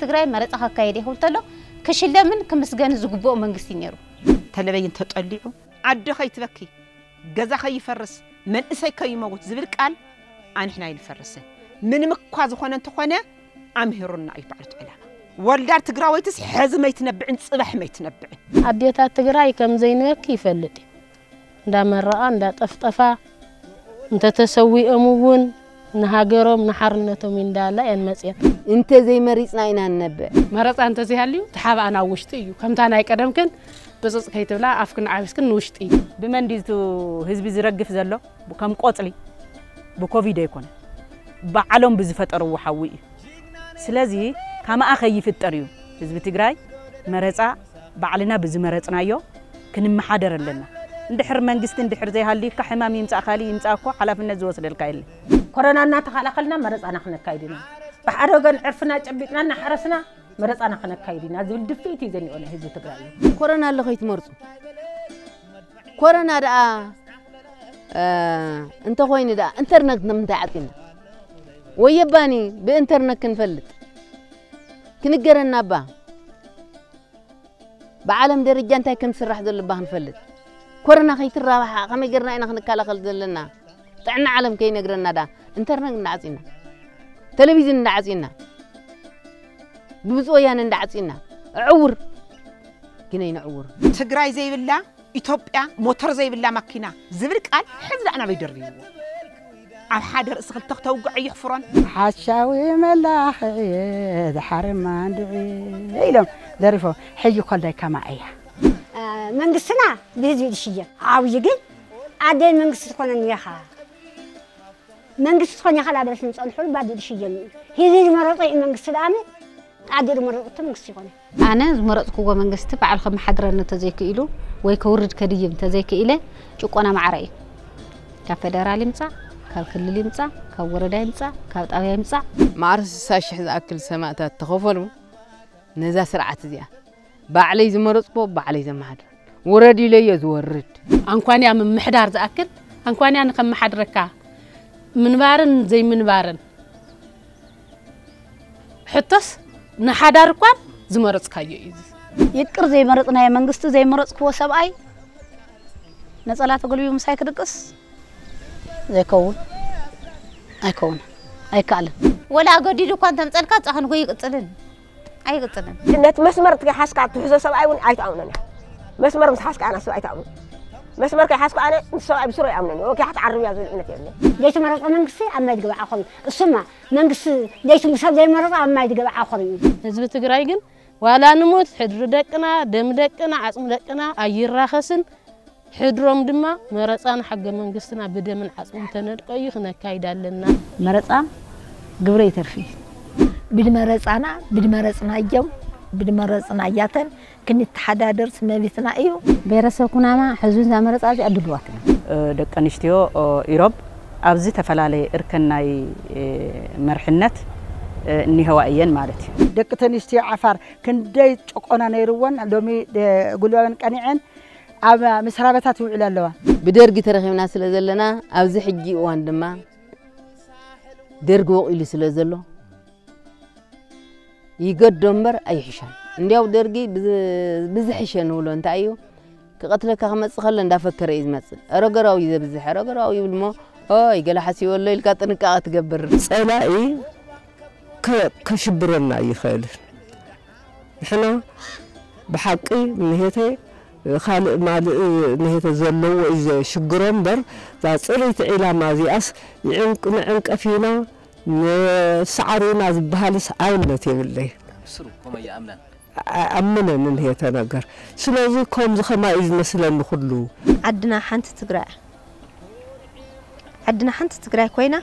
ትግራይ መረፃ ከካየድ ይኽእል ተሎ ክሽለምን ክምስገን ዝግብኦ መንግስቲ ነይሩ። ተለበይን ተጠሊዑ ዓዲ ከይትበኪ፣ ገዛ ከይፈርስ፣ መንእሰይ ከይመውት ዝብል ቃል ኣንሕና ኣይንፈርስን። ምንም እኳ ዝኾነ እንተኾነ ኣምሂሩና እዩ በዓልቲ ዕላማ። ወልዳር ትግራወይትስ ሕዚ መይትነብዕን ፅባሕ መይትነብዕን። ኣዴታት ትግራይ ከም ዘይንበኪ ይፈልጥ እዩ። እንዳመረቓ እንዳጠፍጠፋ እንተተሰዊኦም እውን ንሃገሮም ንሓርነቶም እንዳላ እየን መፅየን። እንተዘይመሪፅና ኢና ንነብዕ። መረፃ እንተዘይሃልዩ ተሓባእና ኣብ ውሽጢ እዩ። ከምታ ናይ ቀደምክን ብፅፅ ከይትብላ ኣፍክን ዓቢስክን ንውሽጢ። ብመን ድዩ እቲ ህዝቢ ዝረግፍ ዘሎ? ከም ቆፅሊ ብኮቪድ ኣይኮነ፣ ባዕሎም ብዝፈጠርዎ ሓዊ እዩ። ስለዚ ካምኣ ከይፍጠር እዩ ህዝቢ ትግራይ መረፃ ባዕልና ብዝመረፅናዮ ክንመሓደር ኣለና። እንድሕር መንግስቲ እንድሕር ዘይሃልዩካ ሕማም ይምፃእ ካልእ ይምፃእ እኮ ሓላፍነት ዝወስደልካ የለን። ኮረና እናተኸላኸልና መረፃና ክነካይድ ኢና። ብሓደ ወገን ዕርፍና ጨቢጥና እናሓረስና መረፃና ክነካይድ ኢና ዝብል ድፍኢት እዩ ዘኒኦ ናይ ህዝቢ ትግራይ እዩ። ኮረና ኣሎ ከይትመርፁ። ኮረና ደኣ፣ እ፣ እንተኾይኑ ደኣ ኢንተርነት ንምንታይ ዓፂና? ወየባኒ ብኢንተርነት ክንፈልጥ ክንገረና እባ። ብዓለም ደረጃ እንታይ ከም ዝስራሕ ዘሎ እባ ክንፈልጥ። ኮረና ከይትራባሓ ከመይ ጌርና ኢና ክንከላኸል ዘለና? ጥዕና ዓለም ከይነግረና ደኣ ኢንተርነት እንዳዓፂና፣ ቴሌቪዥን እንዳዓፂና፣ ድምፂ ወያነ እንዳዓፂና፣ ዕውር ግን ኣይንዕውር። ትግራይ ዘይብላ ኢትዮጵያ፣ ሞተር ዘይብላ ማኪና ዝብል ቃል ሕዚ ደኣ ናበይ ደርብይዎ? ኣብ ሓደ ርእሲ ክልተ ክተውግዖ ይሕፍሮን። ሓሻዊ መላኽዒ ዝሓርም ማንድዒ ኢሎም ደሪፎም። ሕጂ ኮልዳይ ከማ እያ። መንግስትና ብህዝቢ ድሽየም። ዓብዪ ግን ኣደይ መንግስቲ ትኾነኒ ኢኻ። መንግስቲ ትኾን ኢኻ ላበለስ ንጸንሑ ባዲ ድሽየም። ህዝቢ ዝመረጦ እዩ መንግስቲ ደኣኒ። ኣደ ዝመረጠቶ መንግስቲ ይኾነ። ኣነ ዝመረጽክዎ መንግስቲ በዓል ከመሓድረኒ እንተዘይክኢሉ ወይ ከውርድ ከድይብ እንተዘይክኢለ ጭቆና ማዕረ እዩ። ካብ ፌደራል ይምጻእ፣ ካብ ክልል ይምጻእ፣ ካብ ወረዳ ይምጻእ፣ ካብ ጣብያ ይምጻእ። ማዕረ ስሳ ሽሕ ዝኣክል ሰማእታት ተኸፈሉ ነዛ ስርዓት እዚኣ። ባዕለይ ዝመረጽክዎ ባዕለይ ዘመሓድር። ውረድ ኢለዮ ዝወርድ። ኣንኳንያ ምምሕዳር ዝኣክል ኣንኳንያ ንኸመሓድረካ ምንባርን ዘይምንባርን ሕቶስ ንሓዳር እኳን ዝመረጽካዮ እዩ። ይቅር ዘይመረጽናዮ መንግስቲ ዘይመረጽክዎ ሰብኣይ ነጸላ ተጎልቢቡ ምሳይ ክድቅስ ዘይከውን ኣይከውን ኣይከኣልን። ወላ ኣገዲዱ እኳ እንተምጸልካ ጻኽንጎ ይቅጽልን ኣይቅጽልን። ነቲ መስመር ከይሓዝካ ትሕዞ ሰብኣይ እውን ኣይትኣምኖን ኢኻ። መስመር ምስ ሓዝካ ኣነ ሰብ ኣይትኣምኖ። መስመር ከይሓዝኩ ኣነ ምስ ሰብኣይ ብስሩ ኣይኣምኖን እየ። ወኪሓ ትዓርብ እያ ዝብል እምነት የብለይ። ዘይተመረጸ መንግስቲ ኣብ ማይ ዝገበዓ ኮር እዩ። እሱማ መንግስቲ ዘይትም-፣ ሰብ ዘይመረጸ ኣብ ማይ ዝገበዓ ኮር እዩ። ህዝቢ ትግራይ ግን ዋላ ንሙት ሕድሪ ደቅና፣ ደም ደቅና፣ ዓጽሚ ደቅና ኣይራኸስን። ሕድሮም ድማ መረጻን ሕገ መንግስትና ብደምን ዓጽምን ተነድቆ እዩ ክነካይድ ኣለና። መረጻ ግብረ ይተርፊ። ብድመረጻና፣ ብድመረጽናዮም፣ ብድመረጽናያተን ክንተሓዳደርስ መብትና እዩ። ብሄረሰብ ኩናማ ሕዚ እዛ መረጻ እዚኣ ድልዋትና። እ፣ ደቂ ኣንስትዮ፣ እ፣ ኢሮብ ኣብ ዝተፈላለየ እርከን ናይ፣ እ፣ መርሕነት፣ እ፣ እኒሀዋ እየን ማለት እዩ። ደቂ ተንስትዮ ዓፋር ክንደይ ጭቆና ነይርወን ሎሚ፣ እ፣ ጉልባበን ቀኒዐን ኣብ መስራቤታት ይውዕላ ኣለዋ። ብደርጊ ተረኺብና ስለ ዘለና ኣብዚ ሕጂ እዋን ድማ ደርጊ ወቒሉ ስለ ዘሎ ይገዶ እምበር ኣይሕሻን። እንዲያው ደርጊ ብዝ-፣ ብዝሕሸ ንብሎ እንታይ እዩ? ክቐትለካ ክመጽእ ከሎ እንዳፈከረ እዩ ዝመጽእ። ረገራዊ እዩ ዘብዝሕ። ረገራዊ ይብል እሞ፣ ኦይ፣ ገለ ሓሲቡ ኣሎ ኢልካ ጥንቃቐ ትገብር። ጸላኢ ከ-፣ ከሽብረና ኣይኽእልን። ንሕና ብሓቂ ንሄተ ካልእ ማልእ ንሄተ ዘለዎ እዩ ዘሽግሮ እምበር፣ እዛ ጽርይቲ ዒላማ እዚኣስ ይዕንቅ-፣ ንዕንቀፍ ኢና፣ ንሰዓር ኢና ዝበሃልስ ኣብነት የብለይ። ብስሩ ከመይ ይኣምነን? ኣይኣምንን ንሄተ ነገር። ስለዚ ከምዚ ከማይ እዩ ዝመስለኒ ኩሉ። ዓድና ሓንቲ ትግራይ እያ። ዓድና ሓንቲ ትግራይ ኮይና፣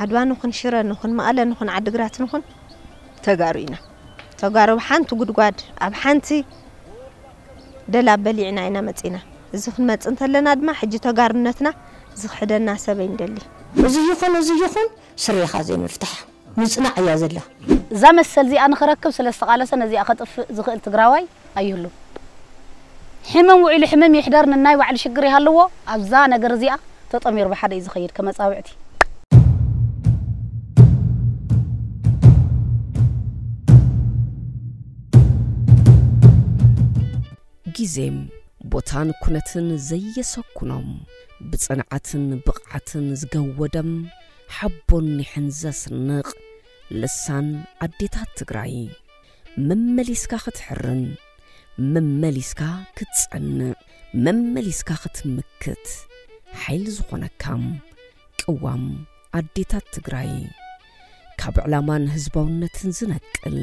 ዓድዋ ንኹን፣ ሽረ ንኹን፣ መቐለ ንኹን፣ ዓድግራት ንኹን፣ ተጋሩ ኢና። ተጋሩ ኣብ ሓንቲ ጉድጓድ፣ ኣብ ሓንቲ ደላ በሊዕና ኢና መፂና። እዚ ክንመፅእ እንተለና ድማ፣ ሕጂ ተጋሩነትና ዝኽሕደና ሰብ ኣይንደሊ። እዚ ይኹን፣ እዚ ይኹን፣ ስሬኻ ዘይምፍታሕ ምፅናዕ እያ ዘላ። እዛ መሰል እዚኣ ንኽረክብ ስለ ዝተቓለሰ፣ ነዚኣ ከጥፍእ ዝኽእል ትግራዋይ ኣይህሉን። ሕመም ውዒሉ ሕመም ይሕደር፣ ነናይ ባዕሉ ሽግር ይሃልዎ፣ ኣብዛ ነገር እዚኣ ተጠሚሩ ብሓደ እዩ ዝኸይድ ከመፃውዕቲ። ግዜም ቦታን ኩነትን ዘየሰኩኖም፣ ብጽንዓትን ብቕዓትን ዝገወደም ሓቦን ኒሕን ዘስንቕ ልሳን ኣዴታት ትግራይ፣ መመሊስካ ክትሕርን፣ መመሊስካ ክትጸንዕ፣ መመሊስካ ክትምክት ሓይሊ ዝኾነካም ቅዋም ኣዴታት ትግራይ፣ ካብ ዕላማን ህዝባውነትን ዝነቅል፣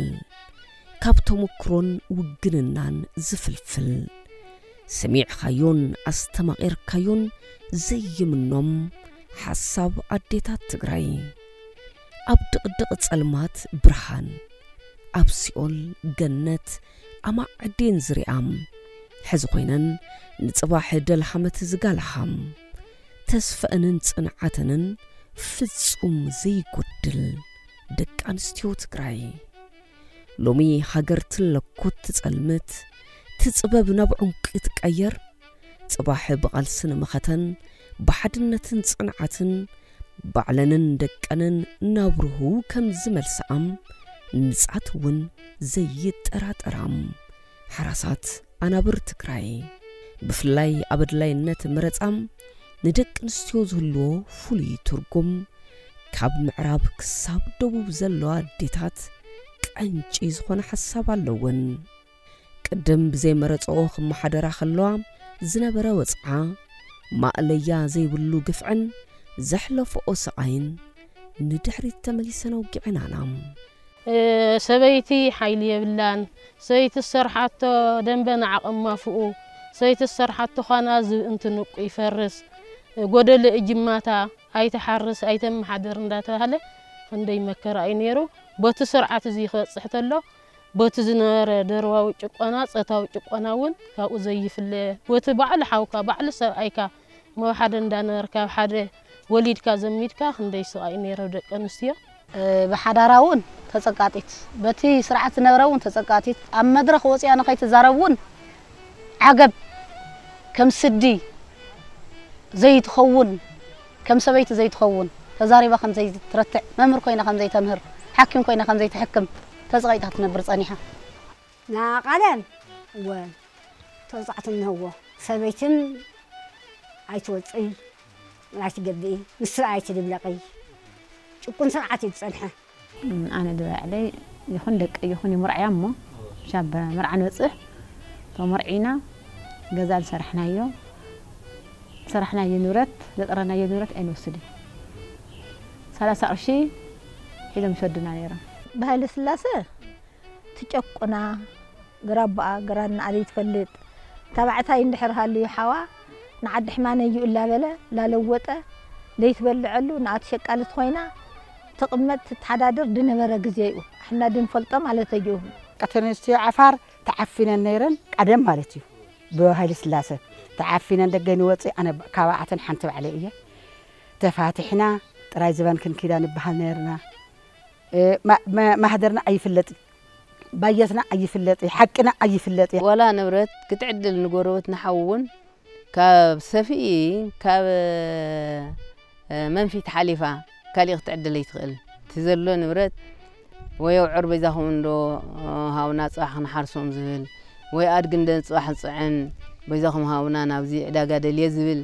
ካብ ተሞክሮን ውግንናን ዝፍልፍል፣ ሰሚዕኻዮን ኣስተማቒርካዮን ዘይምኖም ሓሳብ ኣዴታት ትግራይ፣ ኣብ ድቕድቕ ጸልማት ብርሃን፣ ኣብ ሲኦል ገነት ኣማዕዴን ዝሪኣም፣ ሕዚ ኮይነን ንጽባሕ ደልሃመት ዝጋልሃም፣ ተስፈአንን ጽንዓተንን ፍጹም ዘይጎድል ደቂ ኣንስትዮ ትግራይ። ሎሚ ሃገር ትለኩት ትጸልምት፣ ትጽበብ ናብ ዑንቂ ትቀየር፣ ጽባሕ ብቓልስን መኸተን ብሓድነትን ጽንዓትን ባዕለንን ደቀንን ናብርሁ ከም ዝመልስኣም ንጻት እውን ዘይጠራጠራም ሓራሳት ኣናብር ትግራይ፣ ብፍላይ ኣብ ኣድላይነት መረጻም ንደቂ ኣንስትዮ ዝህልዎ ፍሉይ ትርጉም፣ ካብ ምዕራብ ክሳብ ደቡብ ዘለዋ ኣዴታት ቀንጪ ዝኾነ ሓሳብ ኣለወን። ቅድም ብዘይመረጽኦ ክመሓደራ ከለዋ ዝነበረ ወጽዓ፣ ማእለያ ዘይብሉ ግፍዕን ዘሕለፈኦ ስቓይን ንድሕሪት ተመሊሰን ኣውጊዐናና። እ፣ ሰበይቲ ሓይሊ የብላን። ሰበይቲ ዝሰርሓቶ ደንበ ንዓቐማ ፍኡ። ሰበይቲ ዝሰርሓቶ ኳና ዝብኢ እንትንቁ ይፈርስ። ጎደሎ እጅማታ ኣይትሓርስ፣ ኣይተመሓድር እንዳተባህለ ክንደይ መከራ እዩ ነይሩ። በቲ ስርዓት እዚ ክበጽሕ ተሎ፣ በቲ ዝነበረ ደርባዊ ጭቆና፣ ጾታዊ ጭቆና እውን ካብኡ ዘይፍለ፣ በቲ ባዕሉ ሓውካ፣ ባዕሉ ሰብኣይካ፣ ኣብ ሓደ እንዳነበርካ፣ ኣብ ሓደ ወሊድካ ዘሚድካ ክንደይ ስቓይ ነይሩ ደቂ ኣንስትዮ። እ፣ ብሓዳራ እውን ተጸቃጢት፣ በቲ ስርዓት ዝነበረ እውን ተጸቃጢት፣ ኣብ መድረኽ ወፂኣ ንኸይትዛረብ እውን ዓገብ፣ ከም ስዲ ዘይትኸውን፣ ከም ሰበይቲ ዘይትኸውን፣ ተዛሪባ ከም ዘይትረትዕ፣ መምህር ኮይና ከም ዘይተምህር፣ ሓኪም ኮይና ከም ዘይትሕክም ተጸቒጣ ትነብር ጸኒሓ። ንዓቐደም እወ ተወጻዕቲ እንህዎ። ሰበይትን ኣይትወጽኢ፣ ኣይትገብኢ፣ ምስ ሰብኣይ ኣይትድብለቒ። ጭቁን ስርዓት እዩ ዝጸንሐ። ኣነ ድባዕለይ ይኹን ደቂ ይኹን ይምርዓያ እሞ፣ ሻብ መርዓ ንበጽሕ፣ ተመርዒና፣ ገዛ ዝሰራሕናዮ፣ ዝሰራሕናዮ ንብረት፣ ዘጥረናዮ ንብረት ኣይንወስድን። ሰላሳ ቅርሺ ሒዞም ይሰዱና ነይሮም። ብሃይለ ስላሰ ትጨቁና፣ ግራባኣ፣ ግራና ኣደይ ትፈልጥ። ተባዕታይ እንድሕር ሃልዩ ሓዋ፣ ንዓዲ ሕማነይ እዩ እላበለ፣ ላለወጠ፣ ለይትበልዐሉ፣ ንኣቲ ሸቃልት ኮይና፣ ትቕመጥ፣ ትተሓዳድር ድነበረ ግዜ እዩ። ኣሕና ድንፈልጦ ማለት እዩ። ቀተንስትዮ ዓፋር ተዓፊነን ነይረን፣ ቀደም ማለት እዩ። ብሃይለ ስላሰ ተዓፊነን ደገ ንወፅእ፣ ኣነ ካብኣተን ሓንቲ ባዕለይ እየ። ተፋቲሕና፣ ጥራይ ዝባን ክንኪዳ ንበሃል ነይርና። እ፣ ማ-፣ ማ-፣ ማህደርና ኣይፍለጥ፣ ባየትና ኣይፍለጥ፣ ሓቅና ኣይፍለጥ። ዋላ ንብረት ክትዕድል ንጎረበት ንሓው እውን ካብ ሰፍኢ፣ ካብ፣ እ፣ መንፊት ሓሊፋ ካሊእ ክትዕድል ኣይትኽእል። እቲ ዘሎ ንብረት ወይ ኣውዕር በይዛኹም እንዶ ሃውና ጽባሕ ክንሓርሶም ዝብል፣ ወይ ኣድጊ እንደ ጽባሕ ንጽዕን በይዛኹም ሃውና ናብዚ ዕዳጋ ደልየ ዝብል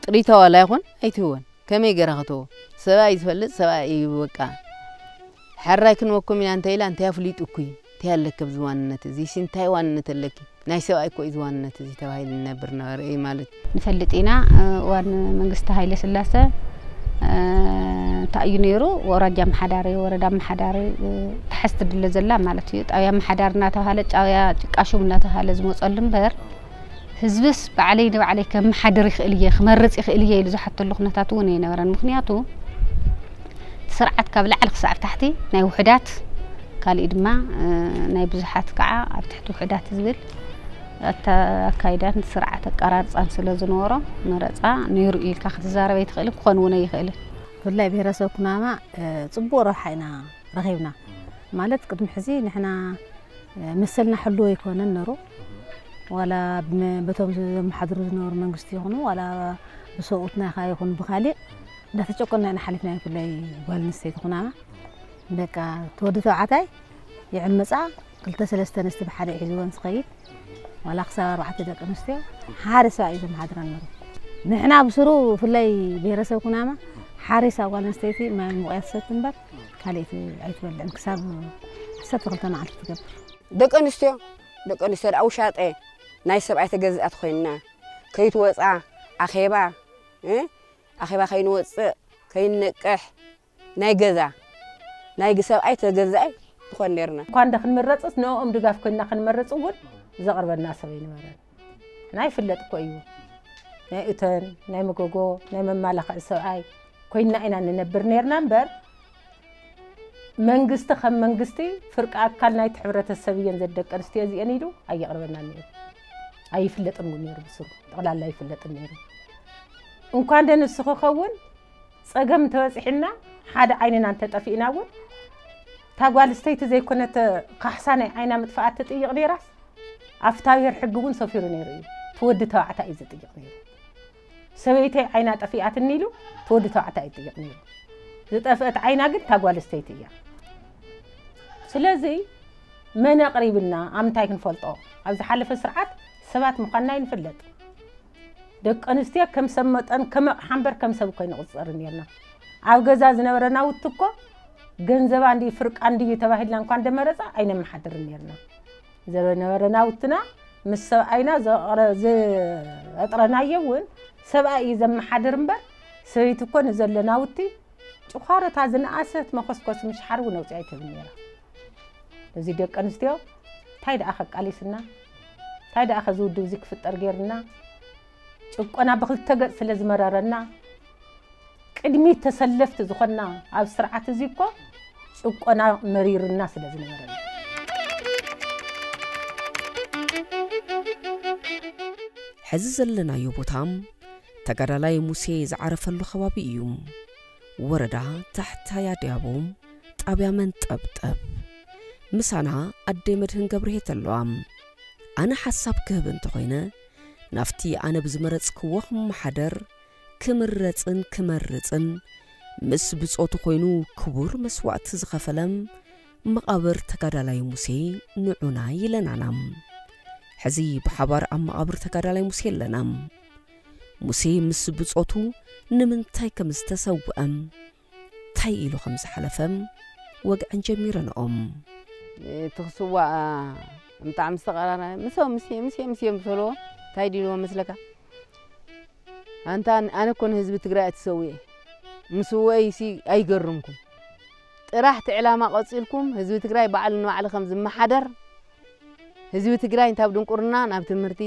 ጥሪታ ዋላ ይኹን ኣይትህወን። ከመይ ገይራ ክትህቦ? ሰብኣይ ዝፈልጥ ሰብኣይ እዩ በቃ። ሕራይ ክንበኩም ኢና እንተ ኢላ እንታይ ኣፍሊጡ እኩይ? እንታይ ኣለኪ ኣብዚ ዋንነት እዚ? እሺ እንታይ ዋንነት ኣለኪ? ናይ ሰብኣይ እኮ እዩ እዚ ዋንነት እዚ ተባሂሉ ንነብር ነበረ እዩ ማለት። ንፈልጥ ኢና፣ እ፣ እዋን መንግስቲ ሃይለ ስላሰ፣ እ፣ እንታይ እዩ ነይሩ? ወራጃ ኣመሓዳሪ፣ ወረዳ ኣመሓዳሪ፣ እ፣ ተሓዝ ትድለ ዘላ ማለት እዩ። ጣብያ ኣመሓዳሪ እናተባሃለ፣ ጣብያ ጭቃሹም እናተባሃለ ዝመፀሉ እምበር፣ ህዝብስ ባዕለይ ንባዕለይ ከመሓድር ይኽእል እየ፣ ክመርፅ ይኽእል እየ ኢሉ ዝሓተሉ ኩነታት እውን ኣይነበረን። ምኽንያቱ፣ እቲ ስርዓት ካብ ላዕሊ ክሳዕ ታሕቲ ናይ ውሑዳት፣ ካሊእ ድማ፣ እ፣ ናይ ብዙሓት ከዓ ኣብ ትሕቲ ውሑዳት ዝብል ኣታ-፣ ኣካይዳን ስርዓት ኣቀራርፃን ስለ ዝነበሮ፣ መረፃ ነይሩ ኢልካ ክትዛረብ ኣይትኽእልን፣ ክኾን እውን ኣይኽእልን። ብፍላይ ብሄረሰብ ኩናማ፣ እ፣ ፅቡቕ ረብሓ ኢና ረኺብና። ማለት ቅድሚ ሕዚ ንሕና፣ እ፣ መሰልና ሕሉው ኣይኮነን ነሩ። ዋላ ብመ-፣ በቶም ዘመሓድሩ ዝነበሩ መንግስቲ ይኹኑ፣ ዋላ ብሰብኡትና ይኹን ብኻሊእ እንዳተጨቆንና ኢና ሓሊፍና፣ ብፍላይ ጓል ኣንስተይቲ ኩናማ። በቃ፣ እቲ ወዲ ተባዕታይ ይዕምጻ፣ ክልተ ሰለስተ ኣንስቲ ብሓደ እዩ ሒዝወን ዝኸይድ። ዋላ ክሳብ ኣርባዕተ ደቂ ኣንስትዮ ሓደ ሰብኣይ እዩ ዘመሓድረን ነሩ። ንሕና ብስሩ ብፍላይ ብሄረሰብ ኩናማ ሓሪሳ ጓል ኣንስተይቲ ማይ ሙቕያ ትሰቲ እምበር ካልእቲ ኣይትበልዕን ክሳብ ዓሰርተ ክልተ መዓልቲ ትገብር። ደቂ ኣንስትዮ ደቂ ኣንስትዮ ደኣ ውሻጠ ናይ ሰብኣይ ተገዝኣት ኮይንና ከይትወፃ ኣኼባ እ ኣኼባ ከይንወፅእ ከይንነቅሕ ናይ ገዛ ናይ ሰብኣይ ተገዛኢ ንኾን ነርና። እኳ እንደ ክንምረፅስ ንኦም ድጋፍ ኮይንና ክንመርፅ እውን ዘቕርበና ሰብ ኣይነበረን። ናይ ፍለጥ እኮ እዩ ናይ እተን ናይ መጎጎ ናይ መማላኽዒ ሰብኣይ ኮይንና ኢና ንነብር ነርና እምበር መንግስቲ ከም መንግስቲ ፍርቂ ኣካል ናይቲ ሕብረተሰብ እየን ዘደቂ ኣንስትዮ እዚአን ኢሉ ኣየቕርበናን ነይሩ። ኣይፍለጥን እውን ነይሩ ብስሩ ጠቕላላ ኣይፍለጥን ነይሩ። እንኳን ደንሱ ክኸውን ጸገም እንተበጺሕና ሓደ ዓይንና እንተጠፊእና እውን እታ ጓል ስተይቲ ዘይኮነት ካሕሳ ናይ ዓይና ምጥፋኣት ትጥይቕ ነይራስ ኣብታ ብሔር ሕጊ እውን ሰፊሩ ነይሩ እዩ። ትወዲ ተባዕታይ እዩ ዝጥይቕ ነይሩ። ሰበይተይ ዓይና ጠፊኣትኒ ኢሉ ትወዲ ተባዕታይ እዩ ዝጥይቕ ነይሩ። ዝጠፍአት ዓይና ግን እታ ጓል ስተይቲ እያ። ስለዚ መን ኣቕሪብልና ኣብ ምንታይ ክንፈልጦ? ኣብ ዝሓለፈ ስርዓት ሰባት ምዃንና ይንፍለጥ። ደቂ ኣንስትዮ ከም ሰብ መጠን ከም ኣቕሓ እምበር ከም ሰብ እኮ ኣይንቕጸርን ነርና። ኣብ ገዛ ዝነበረ ናውቲ እኮ ገንዘባ እንድዩ ፍርቃ እንድዩ ተባሂልና እንኳ እንደመረጻ ኣይነመሓድርን ነርና። ዝነበረ ናውትና ምስ ሰብኣይና ዘቕረ- ዘጥረናዮ እውን ሰብኣይ እዩ ዘመሓድር እምበር ሰበይቲ እኮ ንዘለ ናውቲ ጭዃሮታ ዝነኣሰት መኾስኮስ ምሽሓር እውን ኣውፅኣ ኣይትህብን ነይራ። እዚ ደቂ ኣንስትዮ እንታይ ደኣ ከቃሊስና እንታይ ደኣ ከዚ ውድብ እዚ ክፍጠር ገይርና ጭቆና ብክልተ ገፅ ስለ ዝመረረና ቅድሚት ተሰለፍቲ ዝኾንና ኣብ ስርዓት እዚ እኮ ጭቆና መሪርና ስለ ዝነበረ እዩ። ሕዚ ዘለናዮ ቦታ ተጋዳላይ ሙሴ ዝዓረፈሉ ከባቢ እዩ። ወረዳ ታሕታይ ኣድያቦ፣ ጣብያ መንጠብጠብ። ምሳና ኣደይ መድህን ገብርሄት ኣለዋ። ኣነ ሓሳብ ክህብ እንተኾይነ ናብቲ ኣነ ብዝመረጽክዎ ክመሓደር ክምረጽን ክመርጽን ምስ ብጾቱ ኮይኑ ክቡር መስዋእቲ ዝኸፈለ መቓብር ተጋዳላይ ሙሴ ንዑና ኢለናና። ሕዚ ብሓባር ኣብ መቓብር ተጋዳላይ ሙሴ ኣለና። ሙሴ ምስ ብጾቱ ንምንታይ ከም ዝተሰውአ እንታይ ኢሉ ከም ዝሓለፈ ወግዐን ጀሚረንኦም። እቲ ክስዋእ ብጣዕሚ ዝተቐራረ ምስ ምስ ምስ ምስ ምስ በልዎ እንታይ ድልዎ መስለካ ኣንታ ኣነ እኮ ንህዝቢ ትግራይ እትሰውእ ምስወይ ሲ ኣይገርምኩም ጥራሕ እቲ ዕላማ ቀፂልኩም ህዝቢ ትግራይ ባዕሉ ንባዕሉ ከም ዝመሓደር ህዝቢ ትግራይ እንታብ ድንቁርና ናብ ትምህርቲ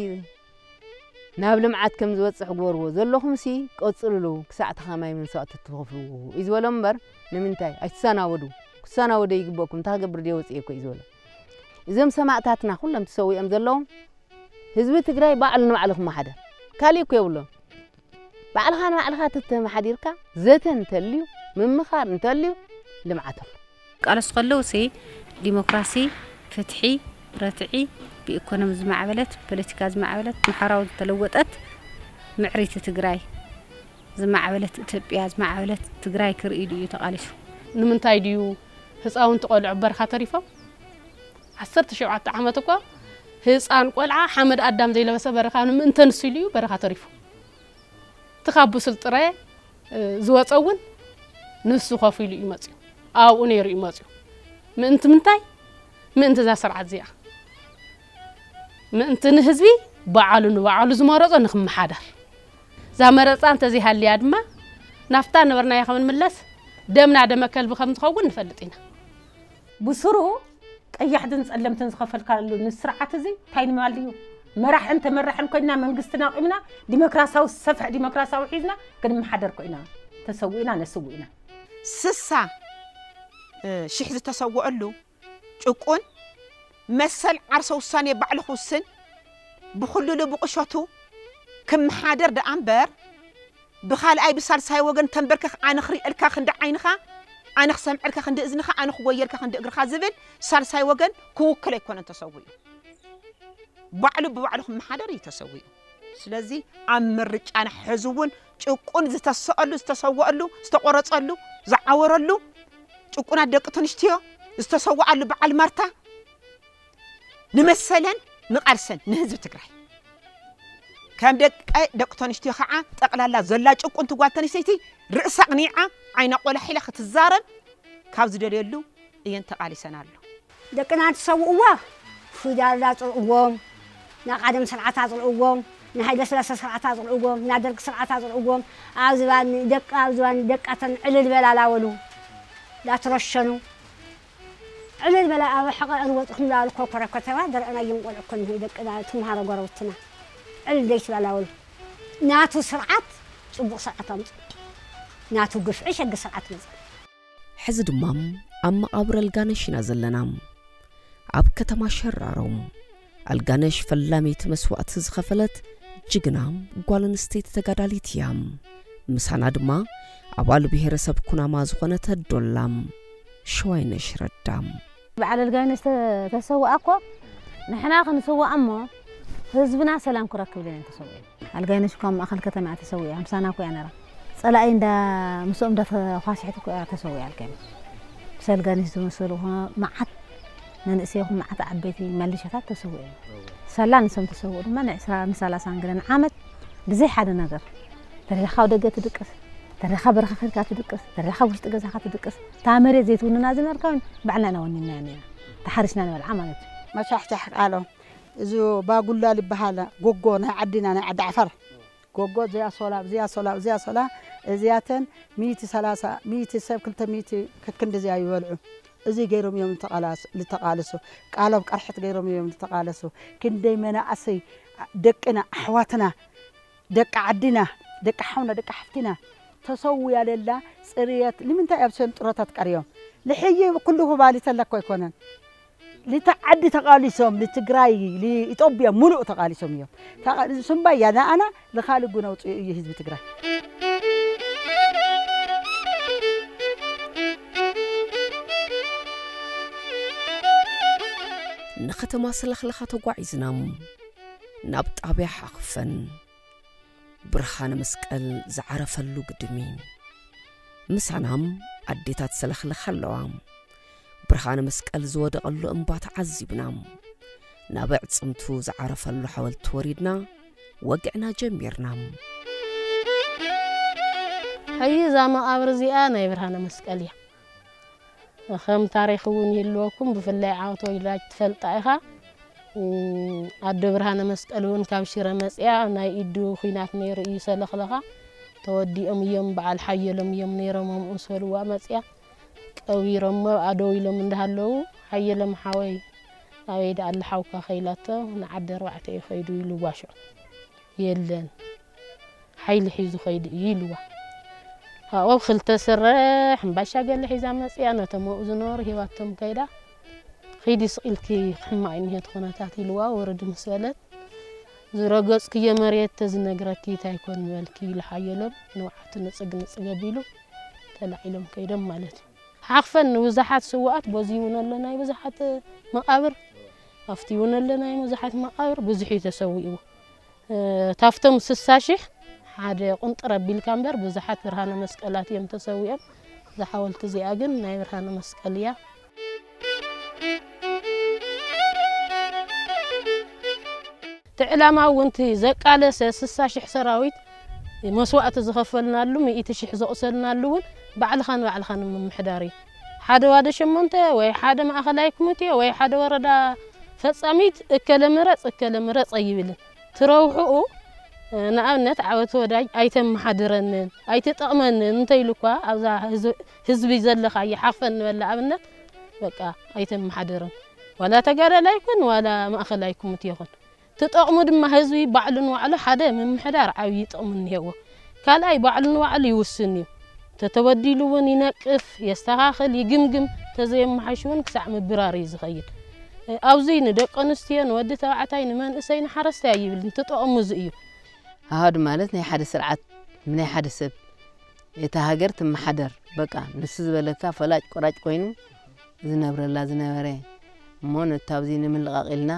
ናብ ልምዓት ከም ዝበፅሕ ግበርዎ ዘለኹም ሲ ቀፅልሉ ክሳዕ ተኻማይ መስዋእቲ ትኸፍልዎ እዩ ዝበሎም እምበር ንምንታይ ኣይትሰናወዱ ክሰናወደ ይግበእኩም እንታይ ክገብር ድየ ወፅኤ እኮ እዩ ዝበሎም እዞም ሰማእታትና ኩሎም ተሰዊኦም ዘለዉ ህዝቢ ትግራይ ባዕሉ ንባዕሉ ክመሓደር ካሊእ እኮ የብሎም ባዕልኻ ንባዕልኻ ተተመሓዲርካ ዘተ እንተልዩ ምምኻር እንተልዩ ልምዓት ኣሎ ቃለስ ከለውሲ ዲሞክራሲ፣ ፍትሒ፣ ርትዒ፣ ብኢኮኖሚ ዝማዕበለት፣ ብፖለቲካ ዝማዕበለት፣ ማሕበራዊ ዝተለወጠት ምዕሪቲ ትግራይ፣ ዝማዕበለት ኢትዮጵያ፣ ዝማዕበለት ትግራይ ክርኢ ኢሉ እዩ ተቓሊሱ። ንምንታይ ድዩ ህፃውንቲ ቆልዑ በረኻ ተሪፎም? ዓሰርተ ሸውዓተ ዓመት እኮ ህፃን ቆልዓ ሓመድ ኣዳም ዘይለበሰ በረኻ ንምእንተ ንሱ ኢሉ እዩ በረኻ ተሪፉ። እቲ ካብ ብሱል ጥረ ዝወፀ እውን ንሱ ከፊሉ እዩ መፅዩ ኣብኡ ነይሩ እዩ መፅዩ ምእንቲ ምንታይ ምእንቲ እዛ ስርዓት እዚኣ ምእንቲ ንህዝቢ በዓሉ ንበዓሉ ዝመረፆ ንክመሓደር እዛ መረፃ እንተዘይሃልያ ድማ ናፍታ ነበርናያ ከም ንምለስ ደምና ደመ ከልቢ ከም ዝኸውን ንፈልጥ ኢና ብስሩ ቀያሕትን ጸለምትን ዝኸፈልካሉ ንስርዓት እዚ እንታይ ንምባል ድዩ? መራሕን ተመራሕን ኮይንና መንግስትና ኣቑምና ዲሞክራሲያዊ ሰፍሕ ዲሞክራሲያዊ ሒዝና ክንመሓደር ኮይና ተሰዊእና ነስውእ ኢና። ስሳ ሽሕ ዝተሰወአሉ ጭቁን መሰል ዓርሰ ውሳኔ ባዕሉ ክውስን ብኹልሉ ብቁሸቱ ክመሓደር ደኣ እምበር ብኻልኣይ ብሳልሳይ ወገን ተንበርከኽ ኣነ ክሪእልካ ክንዲ ዓይንኻ ኣነ ክሰምዐልካ ክንዲ እዝንኻ ኣነ ክጎየልካ ክንዲ እግርኻ ዝብል ሳልሳይ ወገን ክውክል ኣይኮነን ተሰዊኡ ባዕሉ ብባዕሉ ክመሓደር እዩ ተሰዊኡ ስለዚ ኣብ ምርጫና ሕዚ እውን ጭቁን ዝተሰኣሉ ዝተሰወኣሉ ዝተቆረፀሉ ዝዓወረሉ ጭቁናት ደቂ ተንስትዮ ዝተሰወኣሉ በዓል ማርታ ንመሰለን ንቓልሰን ንህዝቢ ትግራይ ከም ደቂ ደቂ ተንስትዮ ከዓ ጠቕላላ ዘላ ጭቁንቲ ጓል ተንስተይቲ ርእሳ ቅኒዓ ዓይና ቆላሕ ኢላ ክትዛረብ ካብ ዝደልየሉ እየን ተቓሊሰን ኣሎ። ደቅና እንትሰውእዎ ፊውዳል ኣፅልእዎም፣ ናይ ቀደም ስርዓት ኣፅልእዎም፣ ናይ ሃይለስላሰ ስርዓት ኣፅልእዎም፣ ናይ ደርግ ስርዓት ኣፅልእዎም፣ ኣብ ዝባኒ ደቂ ኣብ ዝባኒ ደቃተን ዕልል በላላወሉ ዳትረሸኑ ዕልል በላ ኣብ ሕቐ ዕርወፅኹም ላበሉ ኮኮረ ከተባ ደረእናዮም ቆልዑ ኮንሁ ደቅና ትምሃሮ ጎረውትና ዕልል ደይትበላወሉ ናቱ ስርዓት ፅቡቕ ስርዓት ኣምፁ ናቱ ግፍዒ ሸጊ ስርዓት መፀ ሕዚ ድማ ኣብ መቓብር ኣልጋነሽ ኢና ዘለና። ኣብ ከተማ ሸራሮ ኣልጋነሽ ፈላመይቲ መስዋእቲ ዝኸፈለት ጅግና ጓል ኣንስተይቲ ተጋዳሊት እያ። ምሳና ድማ ኣባል ብሄረሰብ ኩናማ ዝኾነት ኣዶላ ሸዋይነሽ ረዳ። በዓል ኣልጋነሽ ተሰውኣ እኮ ንሕና ክንስዋእ እሞ ህዝብና ሰላም ክረክብ ኢለን ተሰዊኤን። ኣልጋይነሽ እኳ ኣብ ማእኸል ከተማ እያ ተሰዊኣ፣ ምሳና እኮ እያ ነራ። ፀላኢ እንዳ ምስኦም እንዳተኳስሐት እኮ እያ ተሰዊኣ ኣልጋይነሽ። ምስ ኣልጋይነሽ ዝመሰሉ መዓት መንእሰይ ይኹን መዓት ዓበይቲ መሊሻታት ተሰዊኦም። ሳላ ንሶም ተሰውኡ ድማ ንዕስራ ንሰላሳን ገለን ዓመት ብዘይ ሓደ ነገር ተደሊኻ ኣብ ደገ ትድቅስ፣ ተደሊኻ በረኻ ከድካ ትድቅስ፣ ተደሊኻ ውሽጢ ገዛኻ ትድቅስ። እታ መሬት ዘይትውንና ዝነበርካ እውን ባዕልና ኢና ወኒንና ነና። ተሓሪስና ንበልዓ ማለት እዩ። መሻሕሻሕ ቃሎም እዚ ባጉላ ዝበሃል ጎጎ ናይ ዓድና ናይ ዓዲ ዓፈር ጎጎ እዚኣ ሶላ እዚኣ ሶላ እዚኣ ሶላ እዚኣተን ሚእቲ ሰላሳ ሚእቲ ሰብ ክልተ ሚእቲ ከክንዲ እዚኣ ይበልዑ እዚ ገይሮም እዮም ዝተቓላስ- ዝተቓለሱ ቃሎም ቀርሕት ገይሮም እዮም ዝተቓለሱ ክንደይ መናእሰይ ደቅና ኣሕዋትና ደቂ ዓድና ደቂ ሓውና ደቂ ሓፍትና ተሰውያ ለላ ፅርየት ንምንታይ ኣብ ሰንጥሮታት ቀርዮም ልሕይ ኩሉ ባሊ ተለኮ ኣይኮነን ልታ ዓዲ ተቃሊሶም ልትግራይ ልኢጦብያ ሙሉእ ተቃሊሶም እዮም ተቃሊሱ እምባያ ንኣና ልካሊ ጉን ኣውፅኡ እዩ ህዝቢ ትግራይ ንኸተማ ሰለኽለኻ ተጓዒዝና ናብ ጣብያ ሓኽፈን ብርሃነ መስቀል ዝዓረፈሉ ግድሚ ምሳናም ኣዴታት ሰለኽለኻ ኣለዋ። ብርሃነ መስቀል ዝወደቐሉ እምባ ተዓዚብና ናብ ኣዕፅምቱ ዝዓረፈሉ ሓወልቲ ወሪድና ወግዕና ጀሚርና። ሕጂ እዛ መቓብር እዚኣ ናይ ብርሃነ መስቀል እያ። ከም ታሪኽ እውን ይህልወኩም ብፍላይ ዓወት ወይላጅ ትፈልጣ ኢኻ ኣዶ ብርሃነ መስቀል እውን ካብ ሽረ መፅያ ናይ ኢዱ ኹናት ነይሩ እዩ ሰለኽለኻ ተወዲኦም እዮም በዓል ሓየሎም እዮም ነይሮም ኣምኡ ሰልዋ መፅያ ቀቢሮሞ ኣደው ኢሎም እንዳሃለዉ ሓየሎም ሓወይ ኣበይ ደኣ ኣለ ሓውካ ከኢላቶ ንዓዲ ኣርባዕተ እዩ ከይዱ ኢሉ ዋሾ የለን ሓይሊ ሒዙ ከይዱ እዩ ኢልዋ። ኣብኡ ክልተ ስረ ሕምባሻ ገለ ሒዛ መፅያ ነቶም ኣብኡ ዝነበሩ ሂባቶም ከይዳ ኺዲ ስቕ ኢልኪ ክሕማቕ እዩ እኒሀ እቲ ኩነታት ኢልዋ ውርድ ምስ በለት ዝረገፅክዮ መሬት ተዝነግረኪ እንታይ ኮን ምበልኪ ኢሉ ሓየሎም ንብዓቱ ንፅግ ንፅግ ኣቢሉ ተላዒሎም ከይዶም ማለት እዩ። ሓኽፈን ንብዙሓት ስውኣት በዚ እውን ኣሎ ናይ ብዙሓት መቓብር ኣብቲ እውን ኣሎ ናይ ብዙሓት መቓብር ብዙሕ እዩ ተሰዊእዎ። ካብቶም ስሳ ሽሕ ሓደ ቁንጥር ኣቢልካ እምበር ብዙሓት ብርሃነ መስቀላት እዮም ተሰዊኦም። እዛ ሓወልቲ እዚኣ ግን ናይ ብርሃነ መስቀል እያ። እቲ ዕላማ እውን እቲ ዘቃለሰ ስሳ ሽሕ ሰራዊት መስዋእቲ ዝኸፈልናሉ ሚእቲ ሽሕ ዘቑሰልናሉ እውን ባዕልኻ ንባዕልኻ ንምምሕዳር እዩ። ሓደ ዋደ ሸሞንተ ወይ ሓደ ማእኸላይ ኮሚቴ ወይ ሓደ ወረዳ ፈፃሚት እከለ ምረፅ እከለ ምረፅ ኣይብልን። እቲ ረብሕኡ ንኣብነት ዓወት ወዳጅ ኣይተመሓድረንን ኣይትጠቕመንን እንተኢሉ እኳ ኣብዛ ህዝቢ ዘለኻ ይሓኽፈን ንበላ ኣብነት በቃ ኣይተመሓድርን ዋላ ተጋዳላይ ይኩን ዋላ ማእኸላይ ኮሚቴ ይኹን ትጠቕሙ ድማ ህዝቢ ባዕሉ ንባዕሉ ሓደ ምምሕዳር ዓብዪ ጥቕሚ እኒሄዎ። ካልኣይ ባዕሉ ንባዕሉ ይውስን እዩ። ተተበዲሉ እውን ይነቅፍ፣ የስተኻኽል፣ ይግምግም፣ ተዘየመሓይሽ እውን ክሳዕ ምብራር እዩ ዝኸይድ። ኣብዚ ንደቂ ኣንስትዮ፣ ንወዲ ተባዕታይ፣ ንመንእሰይ፣ ንሓረስታይ ኣይብልን። ትጠቕሙ እዚ እዩ። ኣሃዱ ማለት ናይ ሓደ ስርዓት፣ ናይ ሓደ ሰብ፣ እታ ሃገር ትመሓደር። በቃ ንሱ ዝበለካ ፈላጭ ቆራጭ ኮይኑ ዝነብረላ ዝነበረ እሞ ነቲ ኣብዚ ንምልቓቕ ኢልና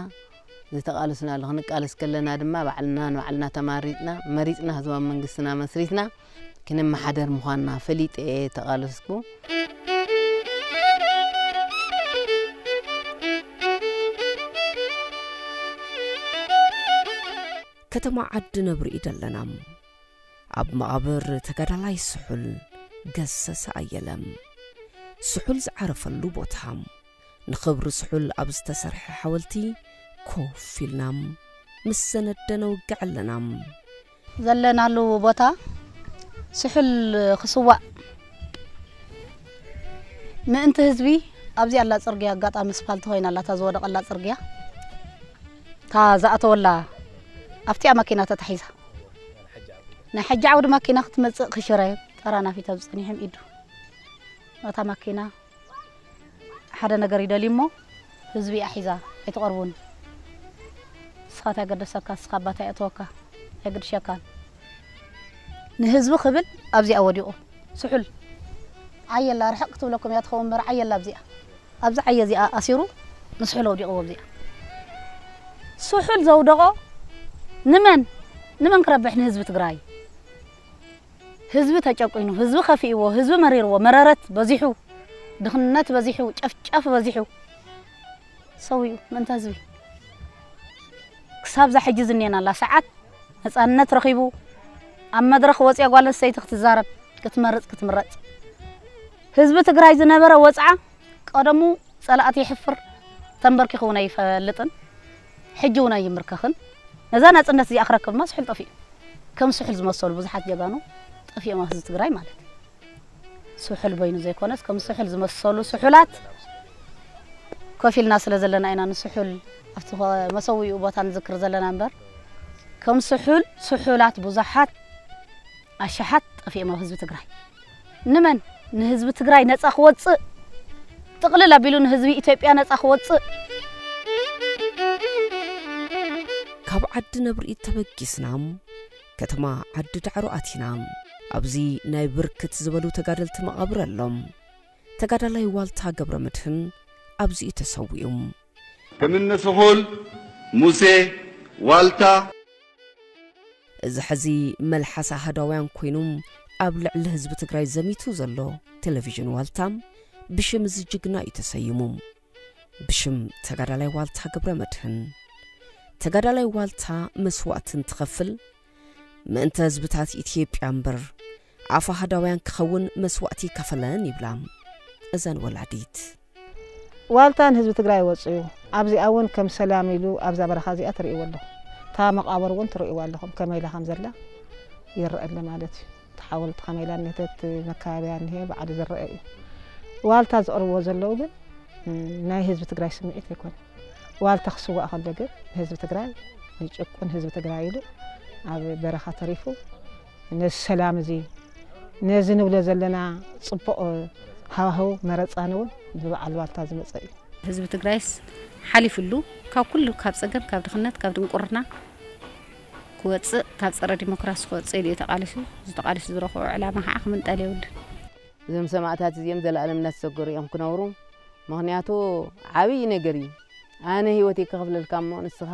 ዝተቓለስናሉ ክንቃለስ ከለና ድማ ባዕልና ንባዕልና ተማሪፅና መሪፅና ህዝባዊ መንግስትና መስሪትና ክንመሓደር ምዃንና ፈሊጠ እየ ተቓለስኩ። ከተማ ዓዲ ነብሪ ደለና። ኣብ መቓብር ተጋዳላይ ስሑል ገሰሰ ኣየለ፣ ስሑል ዝዓረፈሉ ቦታ፣ ንኽብሪ ስሑል ኣብ ዝተሰርሐ ሓወልቲ ኮፍ ኢልና ምስ ዘነደነ ውግዕ ኣለና። ዘለናሉ ቦታ ስሑል ክስዋእ ምእንቲ ህዝቢ። ኣብዚ ኣላ ጽርግያ፣ ኣጋጣሚ ስፓልት ኮይና ኣላ እታ ዝወደቐላ ጽርግያ። እታ ዝኣተወላ ኣብቲኣ ማኪና ተታሒዛ። ናይ ሓጂ ዓውዲ ማኪና ክትመጽእ ክሽረ ጠራናፊ ተብጽኒሖም ኢዱ። እታ ማኪና ሓደ ነገር ይደልዩ እሞ ህዝቢ እያ ሒዛ፣ ኣይትቐርቡን። ንስኻ እንታይ ገደሰካ? ንስኻ ኣባታይ ኣእተወካ? ኣይግድሸካን። ንህዝቢ ክብል ኣብዚኣ ወዲቑ። ስሑል ዓየላ ርሕቕ ክትብለኩም እያ ትኸውን እምበር ዓየላ ኣብዚኣ። ኣብዚ ዓየ እዚኣ ኣሲሩ ንስሑል ኣውዲቕዎ ኣብዚኣ። ስሑል ዘውደቖ ንመን? ንመን ክረብሕ? ንህዝቢ ትግራይ። ህዝቢ ተጨቂኑ፣ ህዝቢ ከፊእዎ፣ ህዝቢ መሪርዎ፣ መረረት በዚሑ፣ ድኽነት በዚሑ፣ ጨፍጫፍ በዚሑ። ሰዊኡ ምእንተ ህዝቢ። ክሳብ እዛ ሕጂ ዝኔናላ ሰዓት ነፃነት ረኺቡ ኣብ መድረኽ ወፅያ ጓል ኣንስተይቲ ክትዛረብ፣ ክትመርፅ፣ ክትምረፅ። ህዝቢ ትግራይ ዝነበረ ወፅዓ ቀደሙ ፀላእቲ ይሕፍር ተንበርኪኹ እውን ኣይፈልጥን። ሕጂ እውን ኣይምርከኽን። ነዛ ናፅነት እዚኣ ክረክብ ድማ ስሑል ጠፊኡ። ከም ስሑል ዝመሰሉ ብዙሓት ጀጋኑ ጠፊኦም ኣብ ህዝቢ ትግራይ ማለት እዩ። ስሑል በይኑ ዘይኮነስ ከም ስሑል ዝመሰሉ ስሑላት ኮፍ ኢልና ስለ ዘለና ኢና ንስሑል ኣብቲ መሰዊኡ ቦታ ንዝክር ዘለና እምበር ከም ስሑል ስሑላት ብዙሓት ኣሽሓት ጠፊኦም ኣብ ህዝቢ ትግራይ። ንመን? ንህዝቢ ትግራይ ነፃ ክወፅእ፣ ጥቕልል ኣቢሉ ንህዝቢ ኢትዮጵያ ነፃ ክወፅእ። ካብ ዓዲ ነብሪት ተበጊስና ከተማ ዓዲ ዳዕሮ ኣቲና። ኣብዚ ናይ ብርክት ዝበሉ ተጋደልቲ መቓብር ኣሎ። ተጋዳላይ ዋልታ ገብረ መድህን ኣብዚ እዩ ተሰዊኡ። ከምነ ስሑል፣ ሙሴ፣ ዋልታ፣ እዚ ሕዚ መልሓስ ኣሃዳውያን ኮይኑ ኣብ ልዕሊ ህዝቢ ትግራይ ዘሚቱ ዘሎ ቴሌቪዥን ዋልታ ብሽም እዚ ጅግና እዩ ተሰይሙ። ብሽም ተጋዳላይ ዋልታ ገብረ መድህን። ተጋዳላይ ዋልታ መስዋእቲ እንትኸፍል ምእንተ ህዝብታት ኢትዮጵያ እምበር ኣፍ ኣሃዳውያን ክኸውን መስዋእቲ ከፈለን ይብላ እዘን ወላዲት። ዋልታ ንህዝቢ ትግራይ ወፅዩ ኣብዚኣ እውን ከም ሰላም ኢሉ ኣብዛ በረኻ እዚኣ ትርእይዎ ኣለኹም። እታ መቓብር እውን ትርእይዋ ኣለኹም ከመይ ኢላ ከም ዘላ ይረአ ኣሎ ማለት እዩ። እቲ ሓወልቲ ከመይ ኢላ እኒሀት፣ እቲ መካበብያ እኒሀ ባዕሉ ዝረአ እዩ። ዋልታ ዘቕርብዎ ዘለዉ ግን ናይ ህዝቢ ትግራይ ስምዒት ኣይኮነን። ዋልታ ክስዋእ ከሎ ግን ንህዝቢ ትግራይ፣ ንጭቁን ህዝቢ ትግራይ ኢሉ ኣብ በረኻ ተሪፉ ነዚ ሰላም እዚ ነዚ ንብሎ ዘለና ፅቡቕ ሃዋህው መረፃ ንውን ብበዓል ዋልታ ዝመፀ እዩ። ህዝቢ ትግራይስ ሓሊፉሉ ካብ ኩሉ ካብ ፀገም ካብ ድኽነት ካብ ድንቁርና ክወፅእ ካብ ፀረ ዲሞክራሲ ክወፅእ ኢሉ እዩ ተቓሊሱ። እዚ ተቓሊሱ ዝረኽቦ ዕላማ ከዓ ክምንጠል የብሉን። እዞም ሰማእታት እዚኦም ዘለኣለም እናተሰገሩ እዮም ክነብሩ። ምኽንያቱ ዓብዪ ነገር እዩ። ኣነ ህይወተይ ከኽፍለልካ እሞ ንስኻ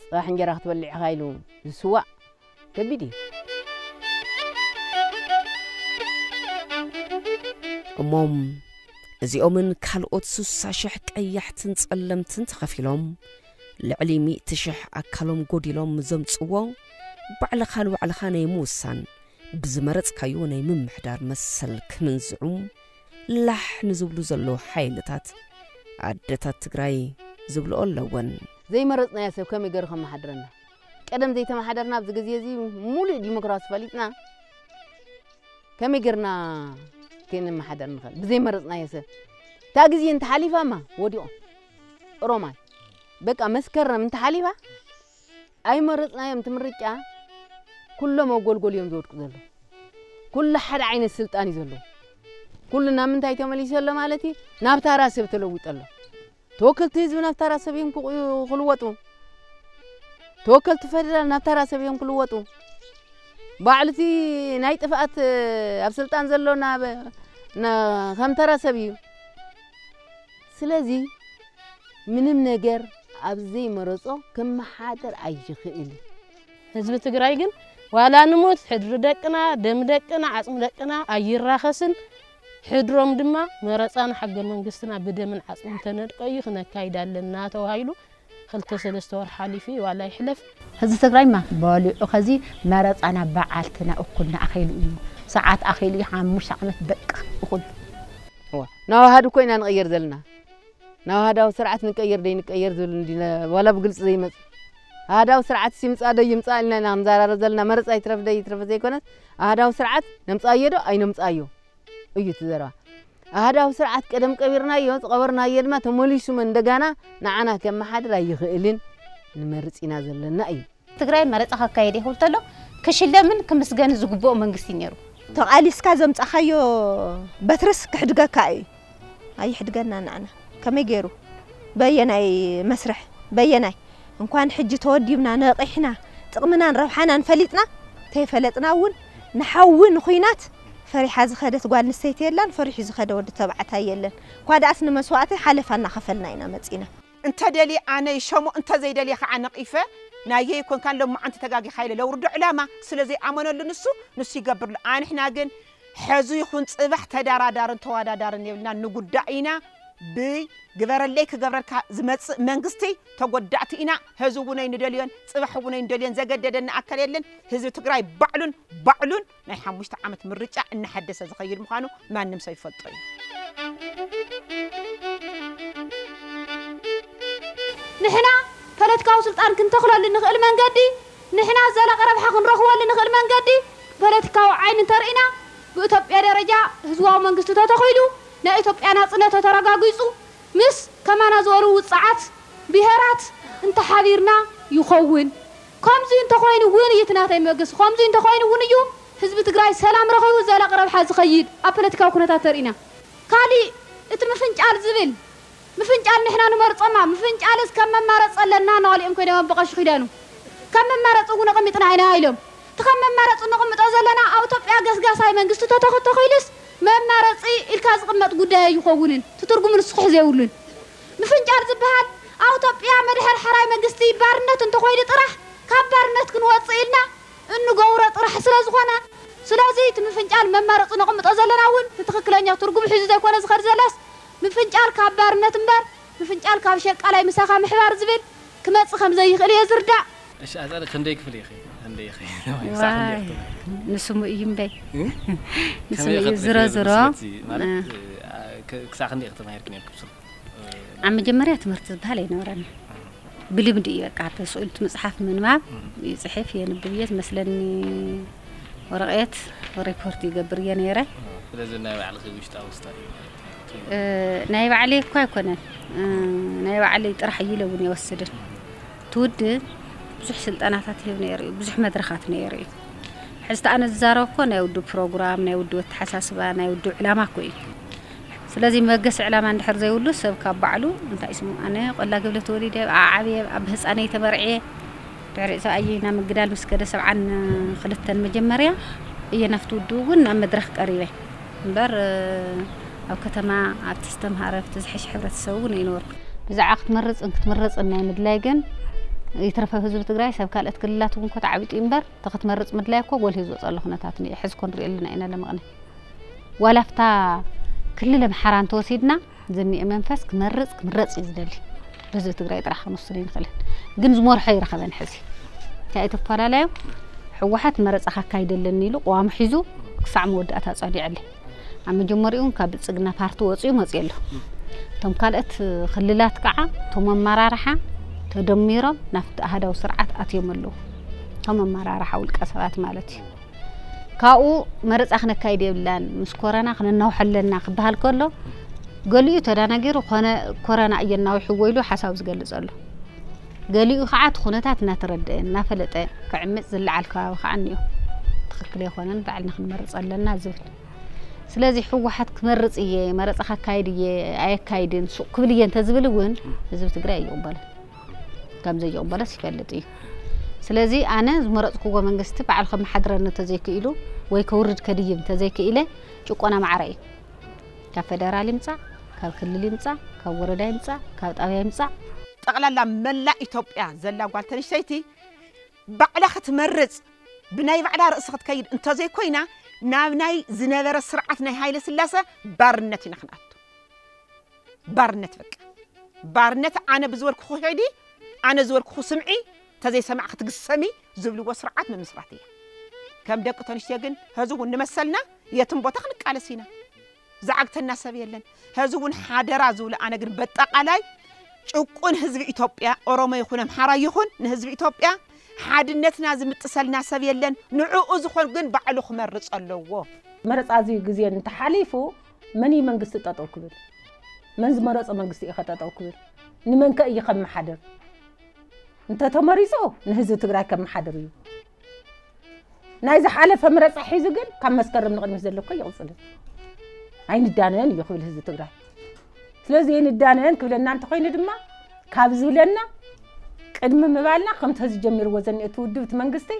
ፅባሕ እንጀራ ክትበልዕ ኢኻ ኢሉ ዝስዋእ ከቢድ እዩ። እሞም እዚኦምን ካልኦት ሱሳ ሽሕ ቀያሕትን ጸለምትን ተኸፊሎም ልዕሊ ሚእቲ ሽሕ ኣካሎም ጎዲሎም ዘምጽዎ ባዕልኻ ንባዕልኻ ናይ ምውሳን ብዝመረጽካዮ ናይ ምምሕዳር መሰል ክምንዝዑ ላሕ ንዝብሉ ዘለዉ ሓይልታት ኣደታት ትግራይ ዝብልኦ ኣለወን። ዘይመረጽናዮ ሰብ ከመይ ገይሩ ከመሓድረና? ቀደም ዘይተመሓደርና ኣብዚ ግዜ እዚ ሙሉእ ዲሞክራሲ ፈሊጥና ከመይ ጌርና ከይንመሓደር ንኽእል? ብዘይመረጽናዮ ሰብ። እታ ግዜ እንተሓሊፋማ ወዲቖም። ኦሮማይ። በቃ መስከረም እንተሓሊፋ ኣይመረጽናዮም እቲ ምርጫ ኩሎም ኣብ ጎልጎል እዮም ዝወድቁ ዘለዉ። ኩሉ ሓደ ዓይነት ስልጣን እዩ ዘለዎ። ኩሉ ናብ ምንታይ ተመሊሱ ኣሎ ማለት እዩ? ናብ ታራ ሰብ ተለዊጡ ኣሎ። ተወከልቲ ህዝቢ ናብ ታራ ሰብ እዮም ክቕ- ክልወጡ። ተወከልቲ ፈደራል ናብ ታራ ሰብ እዮም ክልወጡ። ባዕሉ እቲ ናይ ጥፍኣት ኣብ ስልጣን ዘሎ ናብ ና- ከም ተራ ሰብ እዩ። ስለዚ ምንም ነገር ኣብ ዘይመረጾ ክመሓደር ኣይኽእል እዩ። ህዝቢ ትግራይ ግን ዋላ ንሙት ሕድሪ ደቅና፣ ደም ደቅና፣ ዓጽሚ ደቅና ኣይራኸስን። ሕድሮም ድማ መረጻና ሕገ መንግስትና ብደምን ዓጽምን ተነድቀ እዩ ክነካይድ ኣለና ተባሂሉ ክልተ ሰለስተ ወር ሓሊፉ ዋላ ይሕለፍ። ህዝቢ ትግራይማ በሊዑ ከዚ መረፃና በዓልትና እኩልና ኣኸይሉ እዩ። ሰዓት ኣኸይሉ እዩ፣ ሓሙሽተ ዓመት በቃ እኹል። እዋ፣ ናብ ኣሃዱ እኮ ኢና ንቕየር ዘለና። ናብ ኣሃዳዊ ስርዓት ንቀየር ደይ ንቀየር ዝብል እንዲ ዋላ ብግልፂ ዘይመፅ። ኣሃዳዊ ስርዓት ሲምፃ ደይ ይምፃ ኢልና ኢና ክንዘራረብ ዘለና። መረፃ ይትረፍ ደይ ይትረፍ ዘይኮነስ ኣሃዳዊ ስርዓት ነምፃዮ ዶ ኣይነምፃዮ እዩ እቲ ዘረባ። ኣሃዳዊ ስርዓት ቀደም ቀቢርናዮ፣ ዝቐበርናዮ ድማ ተመሊሱ መ እንደጋና ንዓና ከመሓድር ኣይኽእልን። ንመርፅ ኢና ዘለና እዩ። ትግራይ መረፃ ከካየድ ይኽእል ተሎ ክሽለምን ክምስገን ዝግብኦ መንግስቲ ነይሩ። ተቓሊስካ ዘምጻኻዮ በትርስ ክሕድገካ እዩ። ኣይሕድገና ንዓና። ከመይ ገይሩ? በየናይ መስርሕ? በየናይ? እንኳን ሕጂ ተወዲብና፣ ነቒሕና፣ ጥቕምናን ረብሓናን ፈሊጥና፣ ተይፈለጥና እውን ንሓዊ ንኹናት ፈሪሓ ዝኸደት ጓል ኣንስተይቲ የላን፣ ፈሪሑ ዝኸደ ወዲ ተባዕታይ የለን። እኳ ደኣስ ንመስዋእቲ ሓለፋ እናኸፈልና ኢና መጺና። እንተ ደልየ ኣነ ይሸሞ፣ እንተ ዘይደልየ ከዓ ነቒፈ፣ ናየይ ይኮንካን ሎማዓንቲ ተጋጊኻ ኢለ ለውርዶ ዕላማ ስለ ዘይኣመነሉ ንሱ፣ ንሱ ይገብርሉ። ኣንሕና ግን ሕዚ ይኹን ጽባሕ ተዳራዳርን ተዋዳዳርን የብልና፣ ንጉዳእ ኢና። ብግበረለይ ክገብረልካ ዝመጽእ መንግስቲ ተጎዳእቲ ኢና። ሕዚ እውን ኣይንደልዮን፣ ጽባሕ እውን ኣይንደልዮን። ዘገደደና ኣካል የለን። ህዝቢ ትግራይ ባዕሉን ባዕሉን ናይ ሓሙሽተ ዓመት ምርጫ እናሐደሰ ዝኸይድ ምዃኑ ማንም ሰብ ይፈልጦ እዩ። ንሕና ፖለቲካዊ ስልጣን ክንተኽለሉ ንኽእል መንገዲ፣ ንሕና ዘላቒ ረብሓ ክንረኽበሉ ንኽእል መንገዲ፣ ፖለቲካዊ ዓይኒ እንተርኢና፣ ብኢትዮጵያ ደረጃ ህዝባዊ መንግስቲ ተተኺሉ፣ ናይ ኢትዮጵያ ናጽነት ተተረጋጊጹ፣ ምስ ከማና ዝበሉ ውጽዓት ብሄራት እንተሓቢርና ይኸውን። ከምዚ እንተኾይኑ እውን እዩ እቲ ናተይ መበገሲ። ከምዚ እንተኾይኑ እውን እዩ ህዝቢ ትግራይ ሰላም ረኺቡ ዘላቒ ረብሓ ዝኸይድ ኣብ ፖለቲካዊ ኩነታት ተርኢና። ካሊእ እቲ ምፍንጫል ዝብል፣ ምፍንጫል ንሕና ንመርጾማ፣ ምፍንጫልስ ከም መማረጺ ኣለና እናበሉ እዮም ኮይኖም ኣቦ ቀሺ ኪዳኑ። ከም መማረጺ እውን ኣቐሚጥና ኢና ኢሎም። እቲ ከም መማረጺ ነቕምጦ ዘለና ኣብ ኢትዮጵያ ገስጋሳይ መንግስቲ ተተኽ-፣ ተተኺሉስ መማረጺ ኢልካ ዝቕመጥ ጉዳይ ኣይኸውንን። እቲ ትርጉሙ ንሱ ክሕዞ የብሉን። ምፍንጫል ዝበሃል ኣብ ኢትዮጵያ መድሐርሐራይ መንግስቲ ባርነት እንተኾይኑ ጥራሕ ካብ ባርነት ክንወጽእ ኢልና እንገብሮ ጥራሕ ስለ ዝኾነ፣ ስለዚ እቲ ምፍንጫል መማረጺ ነቕምጦ ዘለና እውን እቲ ትኽክለኛ ትርጉም ሒዙ ዘይኮነ ዝኸድ ዘሎስ ምፍንጫል ካብ ባርነት እምበር ምፍንጫል ካብ ሸቃላይ ምሳኻ ምሕባር ዝብል ክመጽእ ከም ዘይኽእል እየ ዝርዳእ። እሺ፣ ኣጸደ ክንደይ ክፍሊ ኢኺ? ክንደይ ኢኺ? ክሳዕ ክንደይ ዋይ፣ ኢኺ? ንስሙ እዩ እምበይ። እ? ንስሙ ከመይ እዩ ኢኺ ዝሮ ትሪእዮ ዝሮ። ስለዚ ማለት፣ እ። እ፣ ክ-፣ ክሳዕ ክንደይ ኢኺ ተማሂርኪ ነርኪ ብስሩ? ኣብ መጀመርያ ትምህርቲ ዝበሃል ኣይነበረን። ብልምዲ እዩ በቃ፣ ተስኢሉ እቲ መጽሓፍ ምንባብ፣ እ። ይጽሕፍ፣ የንብብ እየ ዝመስለኒ፣ ወረቐት ሪፖርት ይገብር እየ ነይረ። ስለዚ ናይ ባዕልኺ ውሽጣዊ ስታዲ ማለት እዩ። እ፣ ናይ ባዕለይ እኳ ኣይኮነን። እ፣ ናይ ባዕለይ ጥራሕ እዩ ኢለ እውን ይወስድን። እቲ ውድብ ብዙሕ ስልጠናታት ይህብ ነይሩ እዩ፣ ብዙሕ መድረኻት ነይሩ እዩ። ሕዚ እቲ ኣነ ዝዛረብ እኮ ናይ ውድብ ፕሮግራም፣ ናይ ውድብ ኣተሓሳስባ፣ ናይ ውድብ ዕላማ እኮ እዩ። ስለዚ መበገሲ ዕላማ እንድሕር ዘይብሉ ሰብ ካብ ባዕሉ እንታይ ስሙ፣ ኣነ ቆላ ገብለ ተወሊደ፣ ኣብ ዓብየ፣ ኣብ ህፃነይ ተመርዕየ፣ ድሕሪ ሰብኣየይ ናብ ምግዳል ምስ ከደ ሰብዓን ክልተን መጀመርያ እየ ናብቲ ውድብ እውን ናብ መድረኽ ቀሪበ። እምበር፣ እ፣ ኣብ ከተማ ኣብቲ ዝተምሃረ፣ ኣብቲ ዝሐሸ ሕብረተሰብ እውን ኣይነበርኩ። ብዛዕባ ክትመርፅን ክትምረፅን ናይ ምድላይ ግን ይትረፈ ህዝቢ ትግራይ ሰብ ካልኦት ክልላት እውን እኮ ተዓቢጡ እዩ እምበር፣ እቲ ክትመርፅ ምድላይ እኮ ጎልሂ ዝወፀሉ ኩነታት እኒኦ። ሕዚ እኮ ንሪኦ ኣለና ኢና ለመቕነ። ዋላ ኣብታ ክልል ኣምሓራ እንተወሲድና፣ ዝኒኦ መንፈስ ክመርፅ ክምረፅ እዩ ዝደሊ። ብህዝቢ ትግራይ ጥራሕ ክንውስን ኣይንኽእልን። ግን ዝመርሖ ኣይረኸበን። ሕዚ እንታይ እዩ ተፈላለዩ? ህወሓት መረፃ ካካይድ ኣለኒ ኢሉ ቅዋሙ ሒዙ ክሳዕ መወዳእታ ጸኒዑ ኣሎ። ኣብ መጀመሪኡ እውን ካብ ብልጽግና ፓርቲ ወፂኡ መፂኡ ኣሎ። እቶም ካልኦት ክልላት ከዓ እቶም ኣመራርሓ ተደሚሮም ናብቲ ኣሃዳዊ ስርዓት ኣትዮም ኣለዉ። እቶም ኣመራርሓ ውልቀ ሰባት ማለት እዩ። ካብኡ መረፃ ክነካይድ የብልናን፣ ምስ ኮረና ክነናውሖ ኣለና ክበሃል ከሎ፣ ገሊኡ ተደናጊሩ ኮነ-፣ ኮረና እየናዊሕዎ ኢሉ ሓሳቡ ዝገልፅ ኣሎ። ገሊኡ ከዓ እቲ ኩነታት እናተረድአ፣ እናፈለጠ ክዕምፅ ዝለዓል ከባቢ ከዓ እኒኦ። ትኽክል ኣይኮነን፣ ባዕልና ክንመርፅ ኣለና ዝብል። ስለዚ ህወሓት ክመርፅ እየ፣ መረፃ ከካይድ እየ፣ ኣየካይድን፣ ሱቕ ክብል እየ እንተዝብል እውን ህዝቢ ትግራይ ኣይቕበልን። ከም ዘይቕበሎስ ይፈልጥ እዩ። ስለዚ ኣነ ዝመረፅክዎ መንግስቲ ባዕሉ ከመሓድረኒ እንተዘይክኢሉ ወይ ከውርድ ከድይብ እንተዘይክኢለ ጭቆና ማዕረ እዩ። ካብ ፈደራል ይምፃእ፣ ካብ ክልል ይምፃእ፣ ካብ ወረዳ ይምፃእ፣ ካብ ጣብያ ይምፃእ። ጠቕላላ መላእ ኢትዮጵያ ዘላ ጓል ተንሽተይቲ ባዕላ ክትመርፅ፣ ብናይ ባዕላ ርእሲ ክትከይድ እንተዘይኮይና ናብ ናይ ዝነበረ ስርዓት ናይ ሃይለ ስላሰ ባርነት ኢና ክንኣቱ። ባርነት በቃ። ባርነት ኣነ ብዝበልኩ ክኸይድ ኣነ ዝበልኩኹ ስምዒ፣ ተዘይሰማዕ ክትግሰሚ ዝብልዎ ስርዓት ምምስራት እያ። ከም ደቂ ተንስትዮ ግን፣ ሕዚ እውን ንመሰልና የትም ቦታ ክንቃለስ ኢና። ዝዓግተና ሰብ የለን። ሕዚ እውን ሓደራ ዝብሎ ኣነ ግን በጠቓላይ ጭቁን ህዝቢ ኢትዮጵያ፣ ኦሮሞ ይኹን ኣምሓራ ይኹን፣ ንህዝቢ ኢትዮጵያ ሓድነትና ዝምጥሰልና ሰብ የለን። ንዕኡ ዝኾን ግን ባዕሉ ክመርጽ ኣለዎ። መረጻ እዚ ግዜ እንተሓሊፉ መን እዩ መንግስቲ ጠጠው ክብል? መን ዝመረጾ መንግስቲ እዩ ከጠጠው ክብል? ንመን ከ እዩ ከመሓድር? እንተተመሪጹ ንህዝቢ ትግራይ ከመሓድር እዩ። ናይ ዝሓለፈ መረጻ ሒዙ ግን ካብ መስከረም ንቕድሚት ዘሎ እኮ ይቕጽልን። ኣይንዳነን እዩ ክብል ህዝቢ ትግራይ። ስለዚ ኣይንዳነን ክብለና እንተኾይኑ ድማ ካብ ዝብለና ቅድሚ ምባልና ከምቲ ህዝቢ ጀሚርዎ ዘኒኦ እቲ ውድብ እቲ መንግስቲ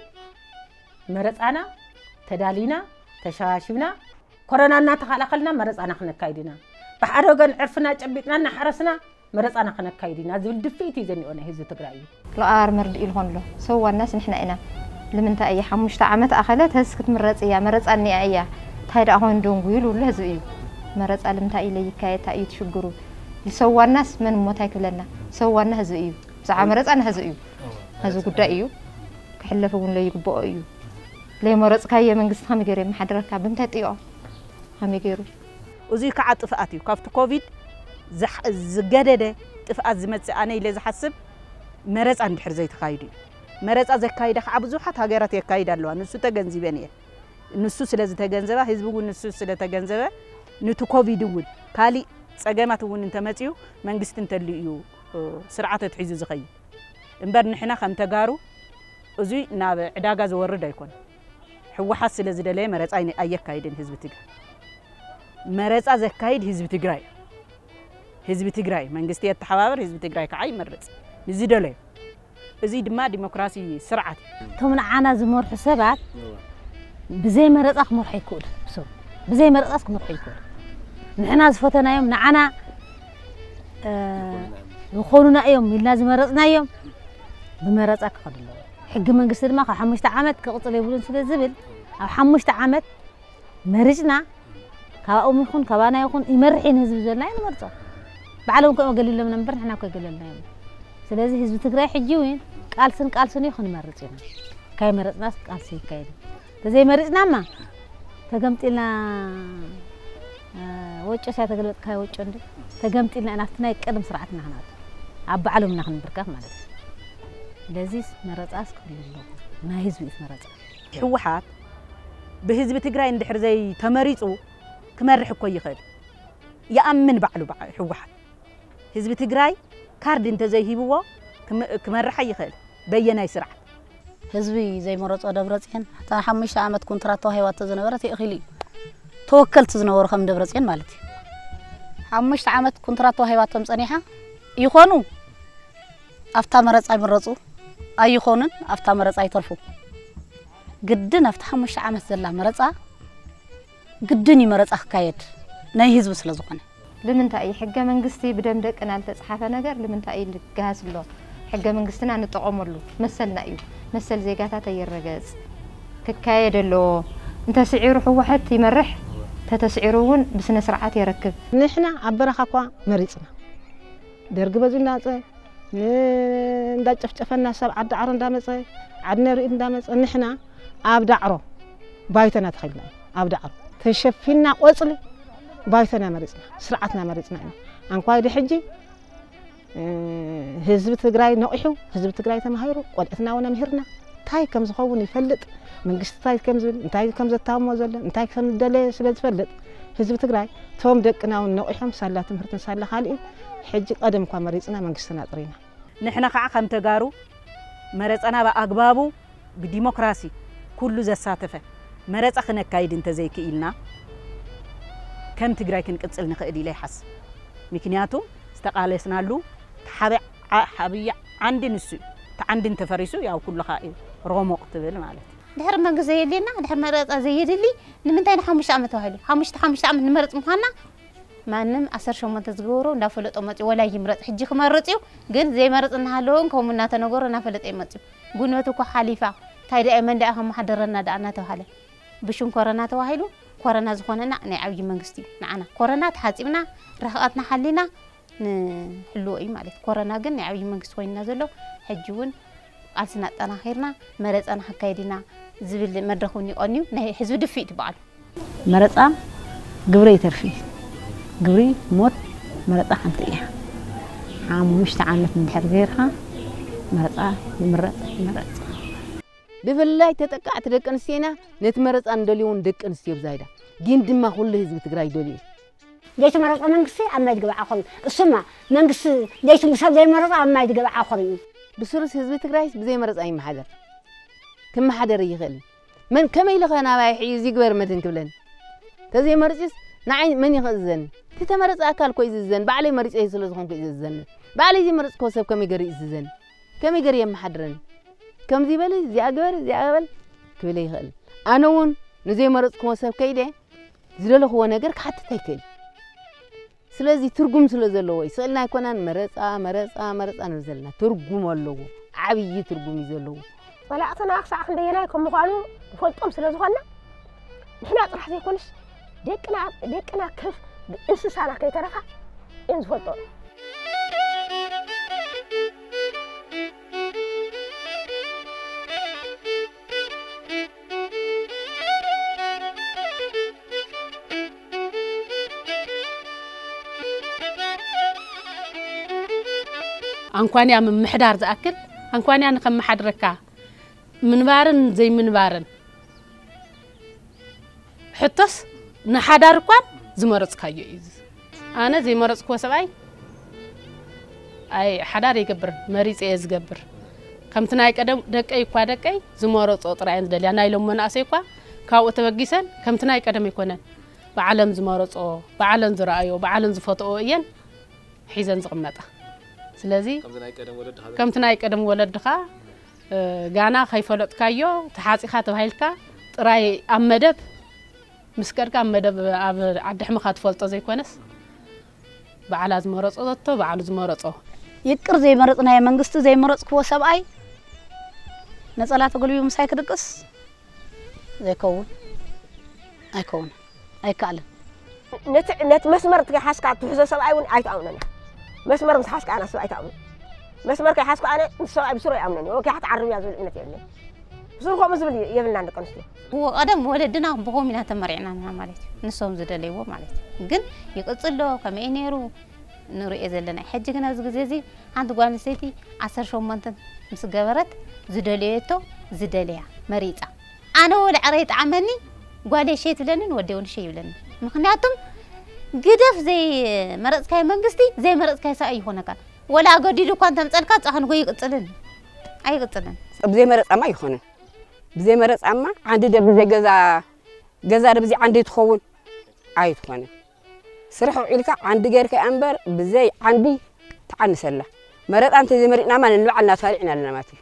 መረጻና ተዳሊና ተሸባሽብና ኮረና እናተኸላኸልና መረጻና ክነካይድ ኢና። ብሓደ ወገን ዕርፍና ጨቢጥና እናሓረስና መረጻና ክነካይድ ኢና ዝብል ድፍኢት እዩ ዘኒኦ ናይ ህዝቢ ትግራይ እዩ። ለኣር መርድእ ኢልኮን ኣሎ። ሰብ ዋናስ ንሕና ኢና። ልምንታይ እያ ሓሙሽተ ዓመት ኣኸለት ህስ ክትምረጽ እያ፣ መረጻ እኒኣ እያ። እንታይ ደኣ ኮይኑ ደንጉዩ ልብሎ ህዝቢ እዩ። መረጻ ልምንታይ እዩ ለይካየድ፣ እንታይ እዩ ትሽግሩ? ልሰብ ዋናስ መን እሞ እንታይ ክብለና? ሰብ ዋና ህዝቢ እዩ። ብዛዕባ መረጻ ንህዝቢ እዩ። ህዝቢ ጉዳይ እዩ። ክሕለፍ እውን ለይግብኦ እዩ። ለይመረጽካዮ መንግስቲ ከመይ ገይሩ የመሓድረካ? ብምንታይ ጥይቆ? ከመይ ገይሩ? እዙይ ከዓ ጥፍኣት እዩ። ካብቲ ኮቪድ ዝሓ-፣ ዝገደደ ጥፍኣት ዝመጽእ ኣነ ኢለ ዝሓስብ መረጻ እንድሕር ዘይተኻይዱ እዩ። መረጻ ዘካይዳ ከዓ ብዙሓት ሃገራት የካይዳ ኣለዋ። ንሱ ተገንዚበን እየ። ንሱ ስለ ዝተገንዘበ፣ ህዝቢ እውን ንሱ ስለ ተገንዘበ፣ ንቲ ኮቪድ እውን ካሊእ ጸገማት እውን እንተመጽኡ መንግስቲ እንተልዩ እዩ፣ እ፣ ስርዓት ኣትሒዙ ዝኸይድ። እምበር ንሕና ከም ተጋሩ እዙይ ናብ ዕዳጋ ዝወርድ ኣይኮነን። ህወሓት ስለ ዝደለየ መረጻ ኣይነ-፣ ኣየካይድን ህዝቢ ትግራይ። መረጻ ዘካይድ ህዝቢ ትግራይ። ህዝቢ ትግራይ፣ መንግስቲ የተሓባበር፣ ህዝቢ ትግራይ ከዓ ይመርጽ። ንዝደለዮ። እዙይ ድማ ዲሞክራሲ ስርዓት እዩ። እቶም ንዓና ዝመርሑ ሰባት ብዘይ መረጻ ክመርሑ ይክእሉ። ሰብ ብዘይ መረጻስ ክመርሑ ይክእሉ። ንሕና ዝፈተናዮም፣ ንዓና፣ እ፣ ዝኾኑና እዮም ኢልና ዝመረጽናዮም ብመረጻ ክኸዱ ኣለዎም። ሕጊ መንግስቲ ድማ ካብ ሓሙሽተ ዓመት ክቕጽል የብሉን ስለ ዝብል፣ ኣብ ሓሙሽተ ዓመት መሪጽና፣ ካብኦም ይኹን ካባና ይኹን ይመርሕ እዩ ንህዝቢ ዝበልና ንመርጾ። ባዕሎም ከምኡ ገሊሎምና እምበር ንሕና እኮ ኣይገለልናዮም። ስለዚ ህዝቢ ትግራይ ሕጂ እውን ቃልስን ቃልስን እዩ ክንመርጽ ኢና። ካይመረጽናስ ቃልሲ ይካየድ። ተዘይመሪጽናማ ተገምጢልና፣ እ፣ ወጮ ስያ ተገልበጥካዮ ወጮ እንዲ ተገምጢልና ኢና ኣብቲ ናይ ቀደም ስርዓትና ክንኣቱ። ኣብ ባዕሎም ኢና ክንብርከኽ ማለት እዩ። ስለዚ መረጻስ ክህሉ ኣለዎ። ናይ ህዝቢ እዩ መረጻ። ህወሓት ብህዝቢ ትግራይ እንድሕር ዘይተመሪጹ ክመርሕ እኮ ይኽእል። ይኣምን ባዕሉ በዓ-፣ ህወሓት። ህዝቢ ትግራይ ካርድ እንተዘይሂብዎ ክም-፣ ክመርሕ ኣይኽእል። በየናይ ስርዓት? ህዝቢ ዘይመረጾ ደብረጽዮን፣ እታ ሓሙሽተ ዓመት ኮንትራት ተዋሂባቶ ዝነበረት የእኺሉ እዩ። ተወከልቲ ዝነበሩ ከም ደብረጽዮን ማለት እዩ። ሓሙሽተ ዓመት ኮንትራት ተዋሂባቶም ጸኒሓ ይኾኑ ኣብታ መረጻ ይምረጹ፣ ኣይኾኑን ኣብታ መረጻ ይተርፉ። ግድን ኣብቲ ሓሙሽተ ዓመት ዘላ መረጻ ግድን እዩ መረጻ ክካየድ ናይ ህዝቢ ስለ ዝኾነ። ልምንታይ እዩ ሕገ መንግስቲ ብደም ደቅና ዝተጽሓፈ ነገር ልምንታይ እዩ ልገሃስ ኣሎ? ሕገ መንግስትና ንጠቐመሉ መሰልና እዩ። መሰል ዜጋታት ኣይረገጽ ክካየድ ኣለዎ። እንተስዒሩ ህወሓት ይመርሕ፣ ተተስዒሩ እውን ብስነ ስርዓት የረክብ። ንሕና ኣብ በረኻ እኳ መሪጽና ደርጊ በዚ እናመጸ ን-፣ እንዳጨፍጨፈና ሰብ ዓዲ ዓሮ እንዳመጸ ዓዲ ነርኢድ እንዳመጸ ንሕና ኣብ ዳዕሮ ባይቶና ተኸልና እዩ። ኣብ ዳዕሮ ተሸፊና ቆጽሊ ባይቶና መሪጽና ስርዓትና መሪጽና ኢና። ኣንኳይ ድሕጂ፣ እ፣ ህዝቢ ትግራይ ነቒሑ፣ ህዝቢ ትግራይ ተማሂሩ፣ ቆልዕትና እውን ኣምሂርና፣ እንታይ ከም ዝኸውን ይፈልጥ፣ መንግስቲ እንታይ ከም ዝብል፣ እንታይ ከም ዘታሞ ዘሎ፣ እንታይ ከም ዝደለየ ስለ ዝፈልጥ፣ ህዝቢ ትግራይ፣ እቶም ደቅና እውን ነቒሖም፣ ሳላ ትምህርትን ሳላ ካልእን፣ ሕጂ ቀደም እኳ መሪጽና መንግስትና ኣጥሪና። ንሕና ከዓ ከም ተጋሩ መረጻና ብኣግባቡ ብዲሞክራሲ ኩሉ ዘሳተፈ መረጻ ክነካይድ እንተዘይክኢልና ከም ትግራይ ክንቅጽል ንኽእል ኢለ ይሓስብ። ምክንያቱ ዝተቓለስናሉ እቲ ሓበ-፣ ዓ-፣ ሓብያ ዓንዲ ንሱ እዩ። እቲ ዓንዲ እንተፈሪሱ ያው ኩሉ ከዓ እዩ ሮሞቕ ትብል ማለት እዩ። ድሕሪ መንግስቲ ዘየድልየና፣ ድሕሪ መረጻ ዘየድሊ ንምንታይ ንሓሙሽተ ዓመት ተባሂሉ? ሓሙሽተ፣ ሓሙሽተ ዓመት ንመረጽ ምዃንና ማንም ዓሰርተ ሸሞንተ ዝገበሮ እንዳፈለጦ መፅዩ፣ ወላ ይምረፅ ሕጂ ክመርፅ እዩ፣ ግን ዘይመርፅ እናሃለወ እውን ከምኡ እናተነገሮ እናፈለጠ ይመፅዩ። ጉንበት እኮ ሓሊፋ፣ እንታይ ደኣ መን ደኣ ከመሓደረና ደኣ እናተባሃለ ብሽም ኮረና ተባሂሉ፣ ኮረና ዝኾነና ናይ ዓብዪ መንግስቲ እዩ። ንዓና ኮረና ተሓፂብና፣ ርሕቐትና ሓሊና፣ ንሕልዎ እዩ ማለት እዩ። ኮረና ግን ናይ ዓብዪ መንግስቲ ኮይንና ዘሎ፣ ሕጂ እውን ቃልስና ኣጠናኺርና መረፃና ከካይድ ኢና ዝብል መድረኽ እውን ይቐንዩ። ናይ ህዝቢ ድፍኢት በዓሉ። መረፃ ግብሪ ይተርፊ። ግብሪ ሞት፣ መረፃ ሓንቲ እያ። ሓሙሽተ ዓመት እንድሕር ገይርካ መረፃ ይምረፅ ይመረፅ። ብፍላይ ተጠቃዕቲ ደቂ ኣንስትዮና ነቲ መረፃ እንደልዮን ደቂ ኣንስትዮ ብዛይዳ ግን ድማ ኩሉ ህዝቢ ትግራይ ደልዩ። ዘይተመረፀ መንግስቲ ኣብ ማይ ዝገበዓ ኮይኑ፣ እሱማ መንግስቲ ዘይትም-፣ ሰብ ዘይመረፀ ኣብ ማይ ዝገበዓ ኮይኑ። ብስሩስ ህዝቢ ትግራይስ ብዘይ መረፃ ይመሓደር? ክመሓደር ይኽእል? መን ከመይ ኢሉ ኸ ናባይ ሕዩ እዚ ግበር መድን ክብለኒ? ተዘይመርፅስ ንዓይ መን እዩ ክእዝዘኒ? እቲ ተመረፀ ኣካል እኮ እዩ ዝእዝዘኒ። ባዕለይ መሪፀ ስለ ዝኾንኩ እዩ ዝእዝዘኒ። ባዕለይ ዘይመረፅክዎ ሰብ ከመይ ገይሩ ይእዝዘኒ? ከመይ ገይሩ የመሓድረኒ? ከምዚ በሊ፣ እዚኣ ግበር፣ እዚኣ በል ክብል ይኽእል። ኣነ እውን ንዘይመረፅክዎ ሰብ ከይደ ዝደለኽዎ ነገር ክሓትት ኣይክእል። ስለዚ ትርጉም ስለ ዘለዎ እዩ። ስእልና ኣይኮናን መረፃ፣ መረፃ፣ መረፃ ንብል ዘለና። ትርጉም ኣለዎ። ዓብዪ ትርጉም እዩ ዘለዎ። ጸላእትና ክሳዕ ክንደየናይ ከም ምዃኑ ንፈልጦም ስለ ዝኾንና፣ ንሕና ጥራሕ ዘይኮነስ ደቅና፣ ደቅና ከፍ እንስሳና ከይተረፋ እየን ዝፈልጦ። ኣንኳንያ ምምሕዳር ዝኣክል፣ ኣንኳንያ ንኸመሓድረካ ምንባርን ዘይምንባርን ሕቶስ ንሓዳር እኳን ዝመረጽካዮ እዩ። ኣነ ዘይመረጽክዎ ሰብኣይ ኣይ ሓዳር ይገብርን መሪጸ እየ ዝገብር። ከምቲ ናይ ቀደም ደቀይ እኳ ደቀይ ዝመረጾ ጥራይ እየን ዝደልያ። ናይ ሎም መናእሰይ እኳ ካብኡ ተበጊሰን ከምቲ ናይ ቀደም ኣይኮነን። ባዕለን ዝመረጾ፣ ባዕለን ዝረኣዮ፣ ባዕለን ዝፈትኦ እየን ሒዘን ዝቕመጣ። ስለዚ ከምዚ ናይ ቀደም ወለድኻ ከምቲ ናይ ቀደም ወለድኻ፣ እ፣ ጋና ከይፈለጥካዮ ተሓጺኻ ተባሂልካ ጥራይ ኣብ መደብ ምስ ከድካ ኣብ መደብ ኣብ ዓዲ ሕምኻ ትፈልጦ ዘይኮነስ፣ ባዕላ ዝመረጾቶ፣ ባዕሉ ዝመረጾ። ይቅር ዘይመረጽናዮ መንግስቲ ዘይመረጽክዎ ሰብኣይ ነጸላ ተጎልቢቡ ምሳይ ክድቅስ ዘይከውን። ኣይከውን። ኣይከኣልን። ነቲ፣ ነቲ መስመር ከይሓዝካ ትሕዞ ሰብኣይ እውን ኣይትኣምኖን እያ። መስመር ምስ ሓዝካ ኣነ ሰብ ኣይትኣምኖን። መስመር ከይሓዝኩ ኣነ ምስ ሰብኣይ ብስሩ ኣይኣምኖን እየ። ወኪሓት ዓርብ እያ ዝብል እምነት የብለይን። ብስሩ ከምኡ ዝብል የብልናን ደቂ ኣንስትዮ። እዎ፣ ቀደም ወለድና ብኸምኡ ኢና ተመሪዕና ንሕና ማለት እዩ። ንሶም ዝደለይዎ ማለት እዩ። ግን ይቕጽል ዶ? ከመይ ነይሩ? ንርእዮ ዘለና። ሕጂ ግን ኣብዚ ግዜ እዚ ሓንቲ ጓል ኣንስተይቲ ዓሰርተ ሸሞንተ ምስ ገበረት ዝደለየቶ ዝደለያ መሪጻ። ኣነ ወላ ዕረ ይጥዓመኒ፣ ጓለይ ሸይ ትብለንን ወደይ እውን ሸይ ይብለኒ። ምኽንያቱም ግደፍ ዘይመረጽካዮ መንግስቲ ዘይመረጽካዮ ሰብኣይ ይኾነካ። ወላ ኣገዲዱ እኳ እንተምጸልካ ጻሕንጎ ይቅጽልን። ኣይቅጽልን። ብዘይ መረጻማ ይኾነን። ብዘይ መረጻማ ዓንዲ ደብ ብዘይ ገዛ፣ ገዛ ደብ ብዘይ ዓንዲ ትኸውን ኣይትኾነን። ስራሕ ውዒልካ ዓንዲ ጌርካ እያ እምበር ብዘይ ዓንዲ ትዓንሰላ። መረጻ እንተዘይመሪጽናማ ንንባዕልና ተባሊዕና ኣለና ማለት እዩ።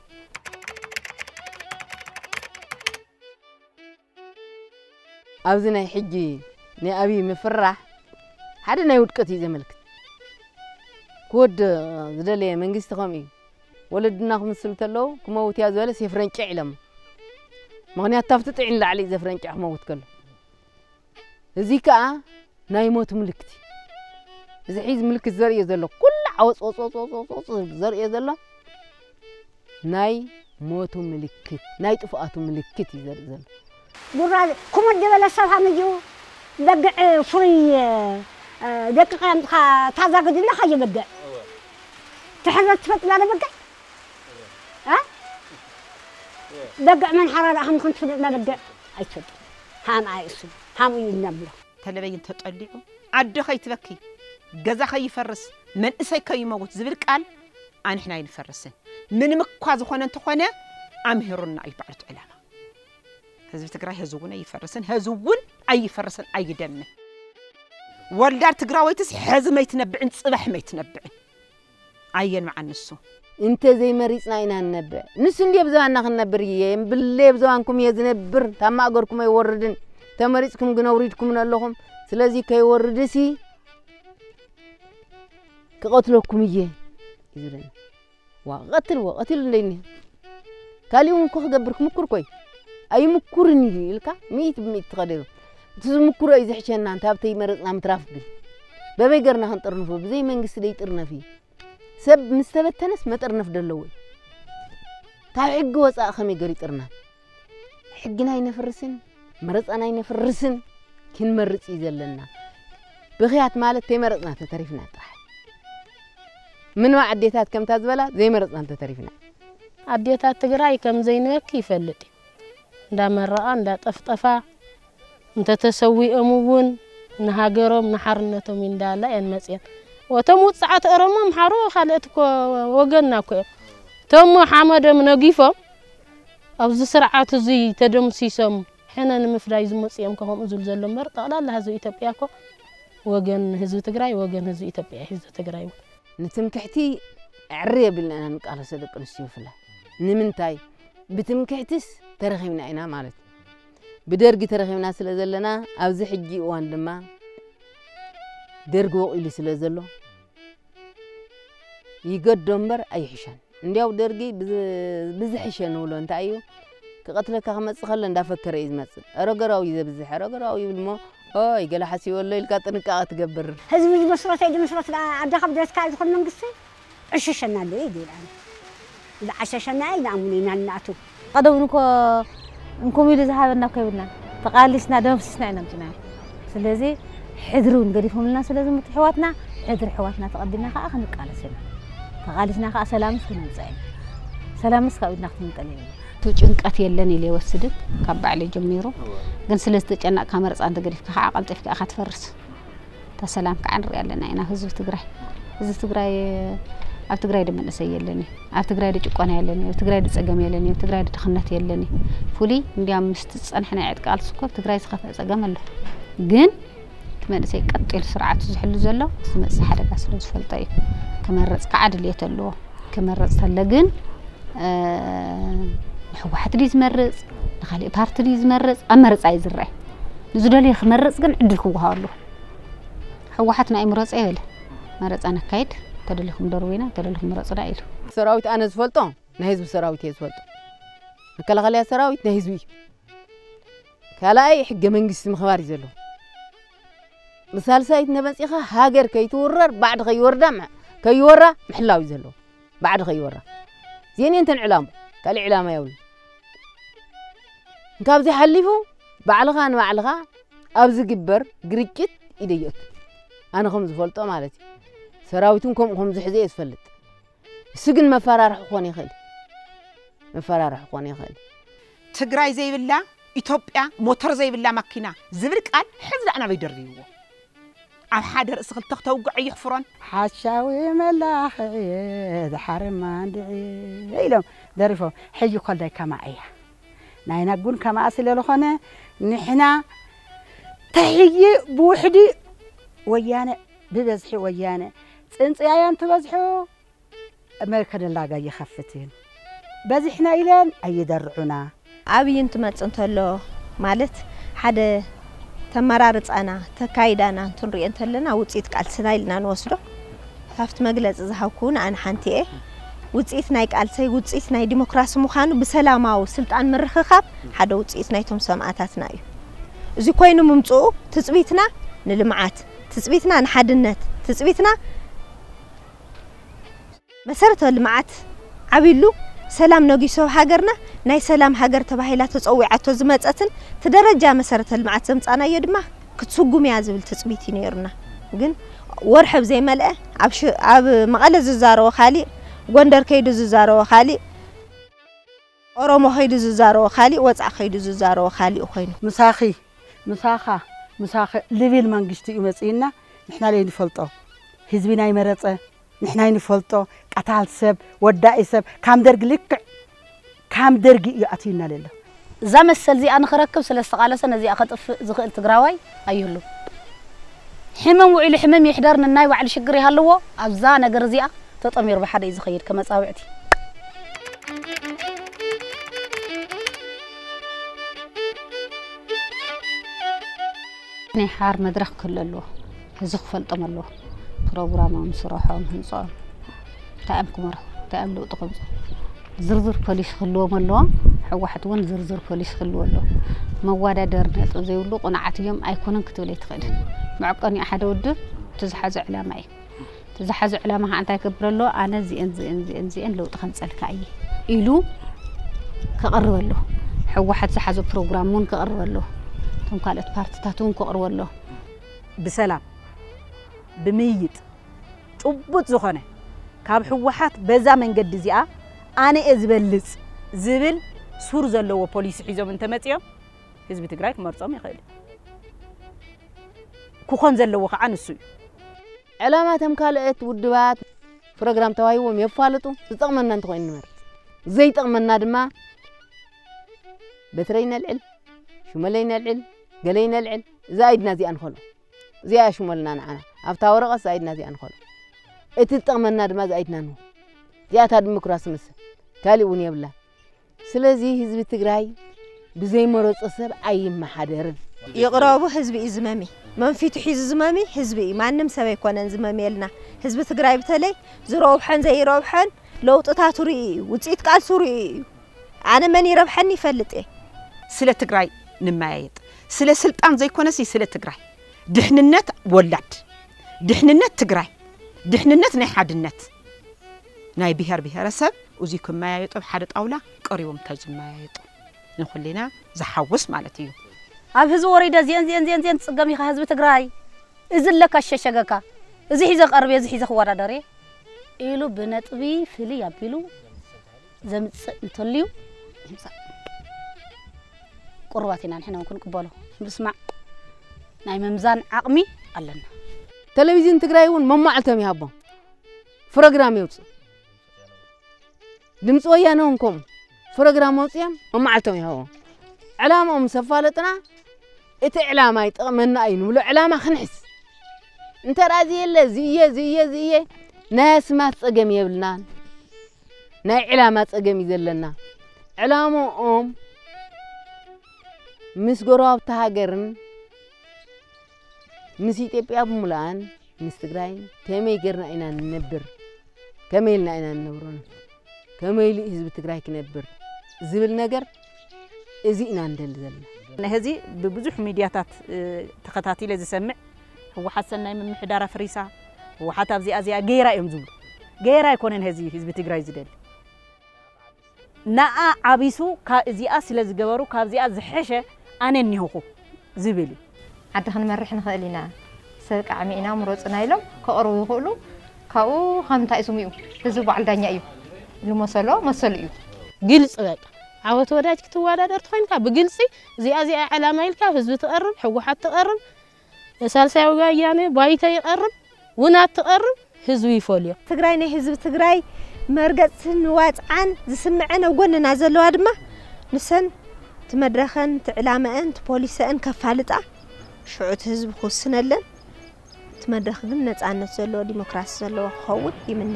ኣብዚ ናይ ሕጂ ናይ ኣብይ ምፍራሕ ሓደ ናይ ውድቀት እዩ ዘመልክት። ክወድ ዝደለየ መንግስቲ ከምኡ እዩ። ወለድና ክምስሉ ተለዉ ክመውት እያ ዝበለስ የፍረንጭዕ ኢሎም። ምኽንያቱ ካብቲ ጥዒ ንላዕሊ እዩ ዘፍረንጭዕ ክመውት ከሎ። እዚ ከኣ ናይ ሞት ምልክት እዩ። እዚ ሒዝ ምልክት ዘርእዮ ዘሎ ኩሉ ዓወጽ ወጽ ወጽ ወጽ ወጽ ዘርእዮ ዘሎ ናይ ሞቱ ምልክት፣ ናይ ጥፍኣቱ ምልክት እዩ ዘርኢ ዘሎ። ጉራ ኩምር ዝበለ ሰብ ሃምዩ በግዕ ፍሩይ፣ እ፣ ደቂቕ ኣምጥኻ ታዛግድለኻ እየ በግዕ። ትሕዘ ትፈጥላ ዶ በግዕ? እ? በግዕ መን ሓራ ደኣ ሃምኩም ትፍልጥና በግዕ? ኣይትፈልጥን። ሃም ኣይ እሱ፣ ሃም እዩ ነብሎ። ተለበይን ተጠሊዑ፣ ዓዲ ከይትበኪ፣ ገዛ ከይፈርስ፣ መንእሰይ ከይመውት ዝብል ቃል ኣንሕና ኣይንፈርስን። ምንም እኳ ዝኾነ እንተኾነ ኣምሂሩና እዩ ባዕሉ እቲ ዕላማ። ህዝቢ ትግራይ ህዝቢ እውን ኣይፈርስን፣ ህዝቢ እውን ኣይፈርስን፣ ኣይደምን። ወላድ ትግራወይትስ ሕዚ መይትነብዕን ጽባሕ መይትነብዕን። ኣየን መዓን ንሱ። እንተ ዘይመሪጽና ኢና ንነብዕ። ንሱ እንድየ ብዝባንና ክንነብር እየ። እምብለ ብዝባንኩም እየ ዝነብር። ታብ ማእገርኩም ኣይወርድን። ተመሪጽኩም ግን ኣውሪድኩምኒ ኣለኹም። ስለዚ ከይወርድሲ ክቐትለኩም እየ። ይብለኒ። ዋ፣ ቀትል፣ ዋ፣ ቀትል እንደይኒ። ካሊእ እውን እኮ ክገብር ክምኩር ኮይ። ኣይምኩርን እዩ ኢልካ፣ ሚእቲ ብሚእቲ ትኸደሉ። እቲ ዝምኩሮ እዩ ዝሕሸና፣ እንተ ኣብተይ መረጽና ምትራፍ ግን። በበይ ገርና ክንጥርንፎ? ብዘይ መንግስቲ ደይጥርነፍ እዩ። ሰብ ምስ ተበተነስ መጠርነፍ ደለዎ እዩ። ካብ ሕጊ ወፃኢ ከመይ ገር ይጥርነፍ? ሕግና ኣይነፍርስን፣ መረፃና ኣይነፍርስን፣ ክንመርፅ እዩ ዘለና። ብኽያት ማለት ተይመረፅና ተተሪፍና ጥራሕ። ምንባ ኣዴታት ከምታ ዝበላ ዘይመረፅና እንተተሪፍና። ኣዴታት ትግራይ ከም ዘይንበኪ ይፈልጥ እዩ። እንዳመረቓ፣ እንዳጠፍጠፋ፣ እንተተሰዊኦም እውን ንሃገሮም ንሓርነቶም እንዳላ እየን መፅየን። እቶም ውፅዓት ኦሮሞ ኣምሓሩ ካልኦት እኮ ወገንና እኮ እዮም። እቶም ሓመዶም ነጊፎም ኣብዚ ስርዓት እዙይ ተደምሲሶም ሕነ ንምፍዳይ ዝመፁ እዮም ከምኡ ዝብሉ ዘሎ እምበር ጠቕላላ ህዝቢ ኢትዮጵያ እኮ ወገን ህዝቢ ትግራይ፣ ወገን ህዝቢ ኢትዮጵያ እዩ ህዝቢ ትግራይ እውን። ንትምክሕቲ ዕሪ የብልና ኢና ንቃለሶ ደቂ ኣንስትዮ ብፍላይ። ንምንታይ? ብትምክሕትስ ተረኺብና ኢና ማለት እዩ። ብደርጊ ተረኺብና ስለ ዘለና ኣብዚ ሕጂ እዋን ድማ ደርጊ ወቒሉ ስለ ዘሎ ይገዶ እምበር ኣይሕሸን። እንዲያው ደርጊ ብዝ-፣ ብዝሕሸ ንብሎ እንታይ እዩ? ክቐትለካ ክመጽእ ከሎ እንዳፈከረ እዩ ዝመጽእ። ረገራዊ እዩ ዘብዝሕ። ረገራዊ ይብል እሞ፣ ኦይ፣ ገለ ሓሲቡ ኣሎ ኢልካ ጥንቃቐ ትገብር። ህዝቢ ዝመስረቶ እዩ ዝመስረት፣ ኣዳ ካብ ደስካ እዩ ዝኾን መንግስቲ ዕሽሸና ኣሎ እዩ ይብል ኣነ። ዝዓሸሸና እዩ ንኣምኑ ኢና ንኣቱ። ቀደም እኮ እንኩም ኢሉ ዝሃበና እኮ የብልናን። ተቓሊስና ደምሲስና ኢና ኣምጺናዮ። ስለዚ ሕድሪ እውን ገዲፎምልና ስለ ዝመጹ ኣሕዋትና፣ ሕድሪ ኣሕዋትና ተቐቢልና ከኣ ክንቃለስ ኢና። ተቓሊስና ከኣ ሰላምስ ክነምጽእ ኢና። ሰላምስ ካብ ኢድና ክትምንጠል የብሉን። እቲ ጭንቀት የለን ኢለ ይወስድን፣ ካብ ባዕለይ ጀሚሩ። ግን ስለ ዝተጨነቕካ መረጻ እንተገዲፍካ ከኣ ቀልጢፍካ ኢኻ ትፈርስ። እታ ሰላም ከዓ ንሪኣ ኣለና ኢና። ህዝቢ ትግራይ፣ ህዝቢ ትግራይ፣ ኣብ ትግራይ ዶ መንእሰይ የለን እዩ? ኣብ ትግራይ ዶ ጭቆና የለን እዩ? ኣብ ትግራይ ዶ ጸገም የለን እዩ? ኣብ ትግራይ ዶ ድኽነት የለን እዩ? ፍሉይ እንዲያም ምስቲ ዝጸንሐ ናይ ዕጥቂ ቃልሲ እኮ ኣብ ትግራይ ዝኸፍአ ጸገም ኣሎ። ግን እቲ መንእሰይ ቀጥ ኢሉ ስርዓቱ ዝሕሉ ዘሎ ዝመጽእ ሓደጋ ስለ ዝፈልጦ እዩ። ክመርጽ ከዓ ድልየት ኣለዎ። ክመርጽ ተሎ ግን፣ እ፣ ንህወሓት ድዩ ዝመርጽ? ንኻሊእ ፓርቲ ድዩ ዝመርጽ? ኣብ መረጻ እዩ ዝረአ። ንዝደልዮ ክመርጽ ግን ዕድል ክወሃቦ ኣለዎ። ህወሓት ንኣይ ምረጹ ኣይበለ። መረጻ ነካይድ፣ ተደሊኹም ደርቡና፣ ተደሊኹም ምረጹና ኢሉ። ሰራዊት ኣነ ዝፈልጦ፣ ናይ ህዝቢ ሰራዊት እየ ዝፈልጦ። መከላኸልያ ሰራዊት ናይ ህዝቢ እዩ። ካልኣይ ሕገ መንግስቲ ምኽባር እዩ ዘለዎ። ብሳልሳይት ነመጺኻ ሃገር ከይትውረር፣ ባዕዲ ከይወርዳ፣ ከይወራ ምሕላው እዩ ዘለዎ። ባዕዲ ከይወራ። እዚአን እየን እተን ዕላማ፣ ካልእ ዕላማ የብሉን። ካብዚ ሓሊፉ ባዕልኻ ንባዕልኻ ኣብ ዝግበር ግርጭት ኢደ ይእቱ። ኣነ ከም ዝፈልጦ ማለት እዩ። ሰራዊት እውን ከምኡ ከም ዝሕዘ እየ ዝፈልጥ። እሱ ግን መፈራርሒ ክኾን ይኽእል። መፈራርሒ ክኾን ይኽእል። ትግራይ ዘይብላ ኢትዮጵያ፣ ሞተር ዘይብላ ማኪና ዝብል ቃል ሕዚ ደኣ ናበይ ደርብይዎ? ኣብ ሓደ ርእሲ ክልተ ክተውግዐ ይሕፍሮን። ሓሻዊ መላኽዒ፣ ዝሓርም ማንድዒ ኢሎም ደሪፎም። ሕጂ ኮልዳይ ከማኣ እያ። ናይና ጉን ከማኣ ስለ ዝኾነ፣ ንሕና ተሕጂ ብውሕዲ ወያነ፣ ብበዝሒ ወያነ፣ ጽንጽያያን ትበዝሑ መርከደላጋ ይኸፍትን። በዚሕና ኢለን ኣይደርዑና። ኣብይ እንትመጽእ እንተሎ፣ ማለት ሓደ ተመራርጻና፣ ተካይዳና እንትንሪኦ እንተለና፣ ውጽኢት ቃልስና ኢልና ንወስዶ። ካብቲ መግለጺ ዝሃብኩ እውን ኣነ ሓንቲ እየ። ውጽኢት ናይ ቃልሰይ፣ ውጽኢት ናይ ዲሞክራሲ ምዃኑ ብሰላማዊ ስልጣን ምርኽኻብ ሓደ ውጽኢት ናይቶም ሰማእታትና እዩ። እዚ ኮይኑ ምምጽኡ ትጽቢትና ንልምዓት፣ ትጽቢትና ንሓድነት፣ ትጽቢትና መሰረተ ልምዓት ዓብይሉ ሰላም ነጊሶ ኣብ ሃገርና፣ ናይ ሰላም ሃገር ተባሂላ ተጸዊዓቶ ዝመጸትን እቲ ደረጃ መሰረተ ልምዓት ዘምጻናዮ ድማ ክትስጉም እያ ዝብል ትጽቢት እዩ ነይሩና። ግን ወርሒ ኣብ ዘይመልአ ኣብ ሽ-፣ ኣብ መቐለ ዝዛረቦ ካሊእ፣ ጎንደር ከይዱ ዝዛረቦ ካሊእ፣ ኦሮሞ ከይዱ ዝዛረቦ ካሊእ፣ ወጻኢ ከይዱ ዝዛረቦ ካሊእ ኮይኑ። ምሳኺ፣ ምሳኻ፣ ምሳኺ ልብል መንግስቲ እዩ መጺእና፣ ንሕና ለይንፈልጦ። ህዝቢ ናይ መረጸ፣ ንሕና ኣይንፈልጦ። ቀታል ሰብ፣ ወዳኢ ሰብ፣ ካም ደርጊ ልክዕ፣ ካም ደርጊ እዩ ኣትዩና ለሎ። እዛ መሰል እዚኣ ንኽረክብ ስለ ዝተቓለሰ ነዚኣ ከጥፍእ ዝኽእል ትግራዋይ ኣይህሉ። ሕመም ውዒሉ ሕመም ይሕደር ንናይ ባዕሉ ሽግር ይሃልዎ፣ ኣብዛ ነገር እዚኣ ተጠሚሩ ብሓደ እዩ ዝኸይድ ከመጻብዕቲ። ናይ ሓር መድረኽ ክህሉ ኣለዎ። ህዝቢ ክፈልጦም ኣለዎ። ፕሮግራሞም፣ ስርሖም፣ ህንፅኦም፣ እንታይ እዮም ክመርሑ፣ እንታይ እዮም ለውጢ ከምፅኡ። ዝርዝር ፖሊሲ ክህልዎም ኣለዎም። ህወሓት እውን ዝርዝር ፖሊሲ ክህልዎ ኣለዎ። መወዳደሪ ነጥቢ ዘይብሉ ቅኑዓት እዮም ኣይኮኑን ክትብል ኣይትኽእልን። መዕቀኒኡ ሓደ ውድብ እቲ ዝሓዞ ዕላማ እዩ። እቲ ዝሓዞ ዕላማ ከዓ እንታይ ክገብር ኣሎ? ኣነ እዚአን፣ እዚአን፣ እዚአን፣ እዚአን ለውጢ ከምፀልካ እየ ኢሉ ከቕርብ ኣሎ። ህወሓት ዝሓዞ ፕሮግራም እውን ከቕርብ ኣሎ። እቶም ካልኦት ፓርትታት እውን ከቕርብ ኣሎ። ብሰላም፣ ብምይይጥ፣ ጭቡጥ ዝኾነ፣ ካብ ህወሓት በዛ መንገዲ እዚኣ ኣነ እየ ዝበልጽ ዝብል ሱር ዘለዎ ፖሊሲ ሒዞም እንተመጺኦም፣ ህዝቢ ትግራይ ክመርጾም ይኽእል እዩ። ክኾን ዘለዎ ከዓ ንሱ እዩ። ዕላማ እቶም ካልኦት ውድባት ፕሮግራም ተዋሂቦም የፋልጡ። ዝጠቕመና እንተኾይኑ ንመርጽ፣ ዘይጠቕመና ድማ በትረይ ነልዕል፣ ሽመለይ ነልዕል፣ ገለይ ነልዕል። እዛ ኢድና እዚኣ ንኸሎ፣ እዚኣ እያ ሽመልና ንዓና። ኣብታ ወረቐት እዛ ኢድና እዚኣ ንኸሎ። እቲ ዝጠቕመና ድማ እዛ ኢድና ንህቦ። እዚኣታ ዲሞክራሲ መስል፣ ካሊእ እውን የብላን። ስለዚ ህዝቢ ትግራይ ብዘይመረጾ ሰብ ኣይመሓደርን። ይቕረቡ፣ ህዝቢ እዩ ዝመሚ። መንፊቱ ሒዙ ዝመሚ ህዝቢ እዩ። ማንም ሰብ ኣይኮነን ዝመምየልና። ህዝቢ ትግራይ በተለይ ዝረብሐን ዘይረብሐን ለውጥታቱ ርኢ እዩ። ውፅኢት ቃልሱ ርኢ እዩ። ኣነ መን ይረብሐኒ ይፈልጥ እየ። ስለ ትግራይ ንመያየጥ፣ ስለ ስልጣን ዘይኮነሲ ስለ ትግራይ። ድሕንነት ወላድ፣ ድሕንነት ትግራይ፣ ድሕንነት ናይ ሓድነት፣ ናይ ብሄር ብሄረሰብ፣ እዚ ክመያየጡ ኣብ ሓደ ጣውላ ቀሪቦም ተዝመያየጡ ንኹልና ዝሓውስ ማለት እዩ። ኣብ ህዝቢ ወሪደ እዚአን፣ እዚአን፣ እዚአን፣ እዚአን ትጽገም ኢኻ ህዝቢ ትግራይ። እዚ ኣለካ ዝሸሸገካ፣ እዚ ሒዘ ክቐርብ እየ፣ እዚ ሒዘ ክወዳደር እየ ኢሉ ብነጥቢ ፍልይ ኣቢሉ ዘምጽእ እንተልዩ፣ ይምጻእ። ቅሩባት ኢና ንሕና እውን ክንቅበሎ። ምስማዕ ናይ ምምዛን ዓቕሚ ኣለና። ቴሌቪዥን ትግራይ እውን መማዕልቶም ይሃቦም። ፕሮግራም የውፅእ። ድምፂ ወያነ እውን ከምኡ። ፕሮግራም ኣውፅኦም መማዕልቶም ይሃቦም። ዕላምኦም ምስ ኣፋለጥና፣ እቲ ዕላማ ይጠቕመና እዩ ንብሎ ዕላማ ክንሕዝ። እንተ ደኣ ዝየለ፣ ዝእየ፣ ዝእየ፣ ዝእየ፣ ናይ ኣስማት ጸገም የብልናን። ናይ ዕላማ ጸገም እዩ ዘለና። ዕላምኦም ምስ ጎረባብቲ ሃገርን ምስ ኢትዮጵያ ብምሉኣን ምስ ትግራይን ከመይ ጌርና ኢና ንነብር? ከመይ ኢልና ኢና ንነብሮን? ከመይ ኢሉ ህዝቢ ትግራይ ክነብር ዝብል ነገር እዚ ኢና ንደሊ ዘለና። ነዚ ብብዙሕ ሚድያታት፣ እ፣ ተኸታቲለ ዝሰምዕ ህወሓት ሰናይ ምምሕዳር ኣፍሪሳ፣ ህወሓት ኣብዚኣ እዚኣ ገይራ እዮም ዝብሉ። ገይራ ኣይኮነን ህዚ ህዝቢ ትግራይ ዝደሊ። ንዓ ዓቢሱ ካ-፣ እዚኣ ስለ ዝገበሩ ካብዚኣ ዝሐሸ ኣነ እኒሆኹ ዝብል እዩ። ዓዲ ክንመርሕ ንኽእል ኢና፣ ሰብ ቃዕሚ ኢና ምረፁና ኢሎም ከቕርቡ ይኽእሉ። ካብኡ ካብ ምንታይ እዩ ስሙ እዩ? ህዝቢ በዓል ዳኛ እዩ። ዝመሰሎ መሰሉ እዩ። ግልፂ በቃ። ዓወት ወዳጅ ክትወዳደር ተኾይንካ ብግልፂ እዚኣ እዚኣ ዕላማ ኢልካ ህዝቢ ትቐርብ፣ ህወሓት ትቐርብ፣ ሳልሳይ ወያነ ባይቶ ይቐርብ፣ ውናት ትቐርብ፣ ህዝቢ ይፈልዮ። ትግራይ ናይ ህዝቢ ትግራይ መርገፅን ዋፅዓን ዝስምዐን ኣብ ጎንና ዘለዋ ድማ ንሰን እቲ መድረኸን እቲ ዕላመአን እቲ ፖሊሰአን ከፋልጣ ሽዑ እቲ ህዝቢ ክውስነለን እቲ መድረኽ ግን ነፃነት ዘለዎ ዲሞክራሲ ዘለዎ ክኸውን ይምነ።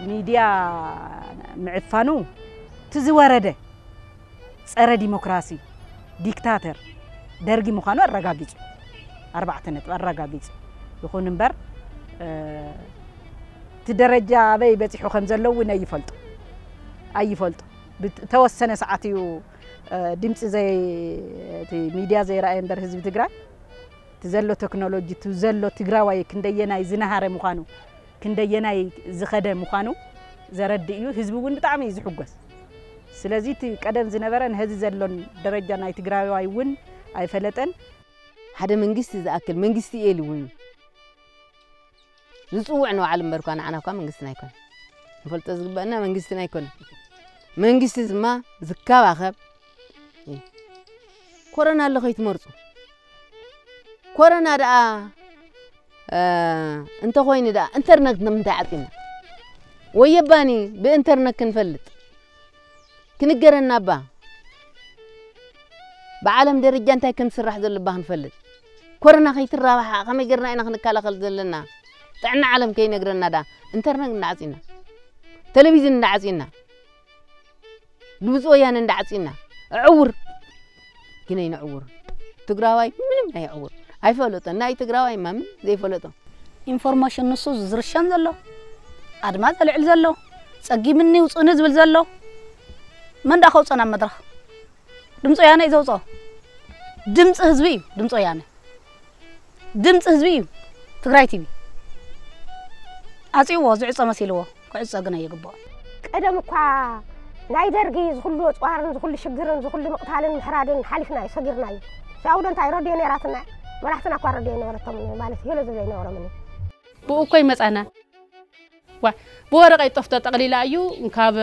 ሚድያ ምዕፋኑ እቲ ዝወረደ ጸረ ዲሞክራሲ ዲክታተር ደርጊ ምዃኑ ኣረጋጊጹ። ኣርባዕተ ነጥቢ ኣረጋጊጹ። ይኹን እምበር፣ እ፣ እቲ ደረጃ ኣበይ በጺሑ ከም ዘሎ እውን ኣይፈልጡ፣ ኣይፈልጡ። ብተወሰነ ሰዓት እዩ፣ እ፣ ድምጺ ዘይ-፣ እቲ ሚድያ ዘይረኣየ እምበር ህዝቢ ትግራይ እቲ ዘሎ ቴክኖሎጂ፣ እቲ ዘሎ ትግራዋይ ክንደየናይ ዝነሃረ ምዃኑ፣ ክንደየናይ ዝኸደ ምዃኑ ዘረድእ እዩ። ህዝቢ እውን ብጣዕሚ እዩ ዝሕጎስ። ስለዚ እቲ ቀደም ዝነበረ ንህዚ ዘሎን ደረጃ ናይ ትግራዋይ እውን ኣይፈለጠን። ሓደ መንግስቲ ዝኣክል መንግስቲ እየ ኢሉ እውን ዝፅውዕ ንባዕሉ እምበር እኳ ንዓና እኳ መንግስትና ኣይኮነ። ንፈልጦ ዝግበአና መንግስትና ኣይኮነ። መንግስቲ ድማ ዝከባኸብ እዩ። ኮረና ኣሎ ከይትመርፁ። ኮረና ደኣ፣ እ፣ እንተኾይኑ ደኣ ኢንተርነት ንምንታይ ዓፂና? ወየባኒ ብኢንተርነት ክንፈልጥ ክንገረና እባ። ብዓለም ደረጃ እንታይ ከም ዝስራሕ ዘሎ እባ ክንፈልጥ። ኮረና ከይትራባሕ ከመይ ጌርና ኢና ክንከላኸል ዘለና? ጥዕና ዓለም ከይነግረና ደኣ ኢንተርነት እንዳዓፂና፣ ቴሌቪዥን እንዳዓፂና፣ ድምፂ ወያነ እንዳዓፂና፣ ዕውር ግን ኣይንዕውር። ትግራዋይ ምንም ኣይዕውር። ኣይፈለጦ። ናይ ትግራዋይ እማ ምን ዘይፈለጦ። ኢንፎርሜሽን ንሱ ዝዝርሸን ዘሎ፣ ኣድማ ዘልዕል ዘሎ፣ ጸጊምኒ ውጹኒ ዝብል ዘሎ፣ መን ደኣ ከውጾ ናብ መድረኽ? ድምፂ ወያነ እዩ ዘውፅኦ። ድምፂ ህዝቢ እዩ ድምፂ ወያነ። ድምፂ ህዝቢ እዩ ትግራይ ቲቪ። ኣፅይዎ ዝዕፀ መሲልዎ ክዕፀ ግና ይግብኦ። ቀደም እኳ ናይ ደርጊ ዝኹሉ ኣፅዋርን ዝኹሉ ሽግርን ዝኹሉ ምቕታልን ምሕራድን ሓሊፍናዮ ሰጊርናዮ። ያው ዶ እንታይ ረድዮ ነይራትና? መራሕትና እኳ ረድዮ ኣይነበረቶምን ማለት ገለ ዝብሎ ኣይነበሮምን። ብኡ እኮ ይመጻና። ዋ፣ ብወረቐ ይጦፍ ተጠቕሊላ እዩ ካብ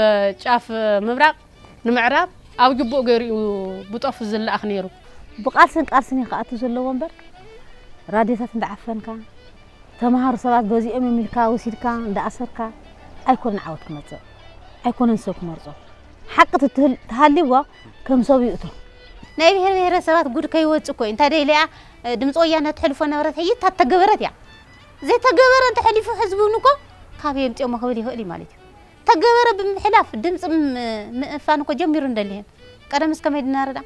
ጫፍ ምብራቕ ንምዕራብ ኣብ ግቡእ ገይሩ እዩ ብጦፍ ዝለኣኽ ነይሩ። ብቃልስን ቃልስን እዩ ክኣቱ ዘለዎ እምበር፣ ራድዮታት እንዳዓፈንካ፣ ተምሃሩ ሰባት በዚኦም እዮም ኢልካ ወሲድካ እንዳኣሰርካ ኣይኮነን ዓወት ክመጽእ፣ ኣይኮነን ሰብ ክመርጾ። ሓቂ ትትህል-፣ ትሃልይዎ ከም ሰብ ይእቶ። ናይ ብሔር ብሔረሰባት ጉድ ከይወጽእ እኮ እዩ። እንታይ ደይለያ ድምፂ ወያነ ተሕልፎ ነበረት፣ ሕይታት ተገበረት እያ። ዘይተገበረ እንተሐሊፉ ህዝቢ እውን እኮ ካበይ የምፅኦሞ ክብል ይኽእል እዩ ማለት እዩ። ተገበረ ብምሕላፍ ድምፂ ም-፣ ምእፋን እኮ ጀሚሩ እንደሊህን። ቀደምስ ከመይ ድናረዳ?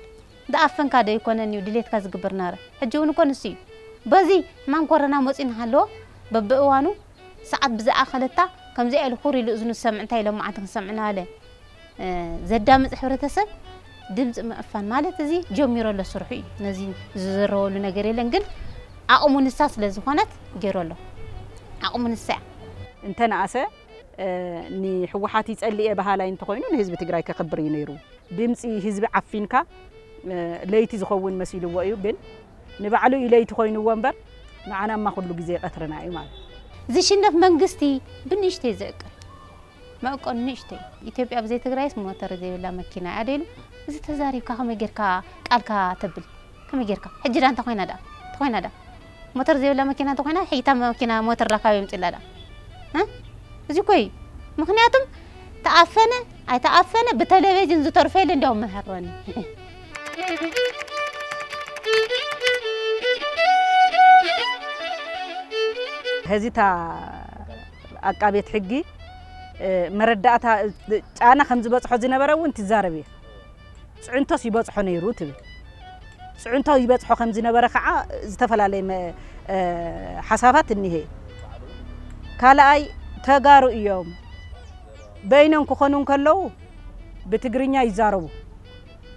ደኣፈንካ ዶ ኣይኮነን እዩ ድሌትካ ዝግበር ናረ። ሕጂ እውን እኮ ንሱ እዩ። በዚ ሕማም ኮረና መፂኡ እናሃለወ በብእዋኑ ሰዓት ብዝኣኸለታ ከምዚኣ ኢሉ ኩር ኢሉ እዝኑ ዝሰምዕ እንታይ ኢሎም መዓልቲ ክንሰምዕ እናበለ፣ እ፣ ዘዳምፅ ሕብረተሰብ ድምፂ ምእፋን ማለት እዚ ጀሚሩ ኣሎ ስርሑ እዩ። ነዚ ዝዝረበሉ ነገር የለን፣ ግን ዓቕሙ ንሳ ስለ ዝኾነት ገይሩ ኣሎ። ዓቕሙ ንሳ እያ። እንተነኣሰ፣ እ፣ ንህወሓት ይጸልእ እየ በሃላይ እንተኾይኑ ንህዝቢ ትግራይ ከኽብር እዩ ነይሩ። ድምፂ ህዝቢ ዓፊንካ፣ እ፣ ለይቲ ዝኸውን መሲልዎ እዩ፣ ግን ንባዕሉ እዩ ለይቲ ኮይንዎ እምበር ንዓናማ ኩሉ ግዜ ቀትርና እዩ ማለት እዩ። ዝሽነፍ መንግስቲ ብንእሽተይ ዝዕቅር መዕቆኒ ንእሽተይ። ኢትዮጵያ ብዘይ ትግራይስ ሞተር ዘይብላ መኪና እያ ደይሉ። እዚ ተዛሪብካ ከመይ ጌርካ ቃልካ ተብል? ከመይ ጌርካ? ሕጂ ዳ እንተ ኮይና ዳ? እንተ ኮይና ዳ? ሞተር ዘይብላ መኪና እንተ ኮይና፣ ሕጂ እታ መኪና ሞተር ዳ ካበይ የምፅላ ዳ? እ? እዚ እኮ እዩ። ምኽንያቱም ተኣፈነ ኣይተኣፈነ ብቴሌቪዥን ዝተርፎ የለ እንዲያውም መሃረኒ። ሕዚ እታ ኣቃቤት ሕጊ፣ እ፣ መረዳእታ፣ እ፣ ጫና ከም ዝበፅሖ ዝነበረ እውን ትዛረብ እየ። ፅዕንቶስ ይበፅሖ ነይሩ ትብል። ፅዕንቶ ይበፅሖ ከም ዝነበረ ከዓ ዝተፈላለየ መ-፣ እ፣ ሓሳባት እኒሄ። ካልኣይ ተጋሩ እዮም። በይኖም ክኾኑ እንከለዉ ብትግርኛ ይዛረቡ።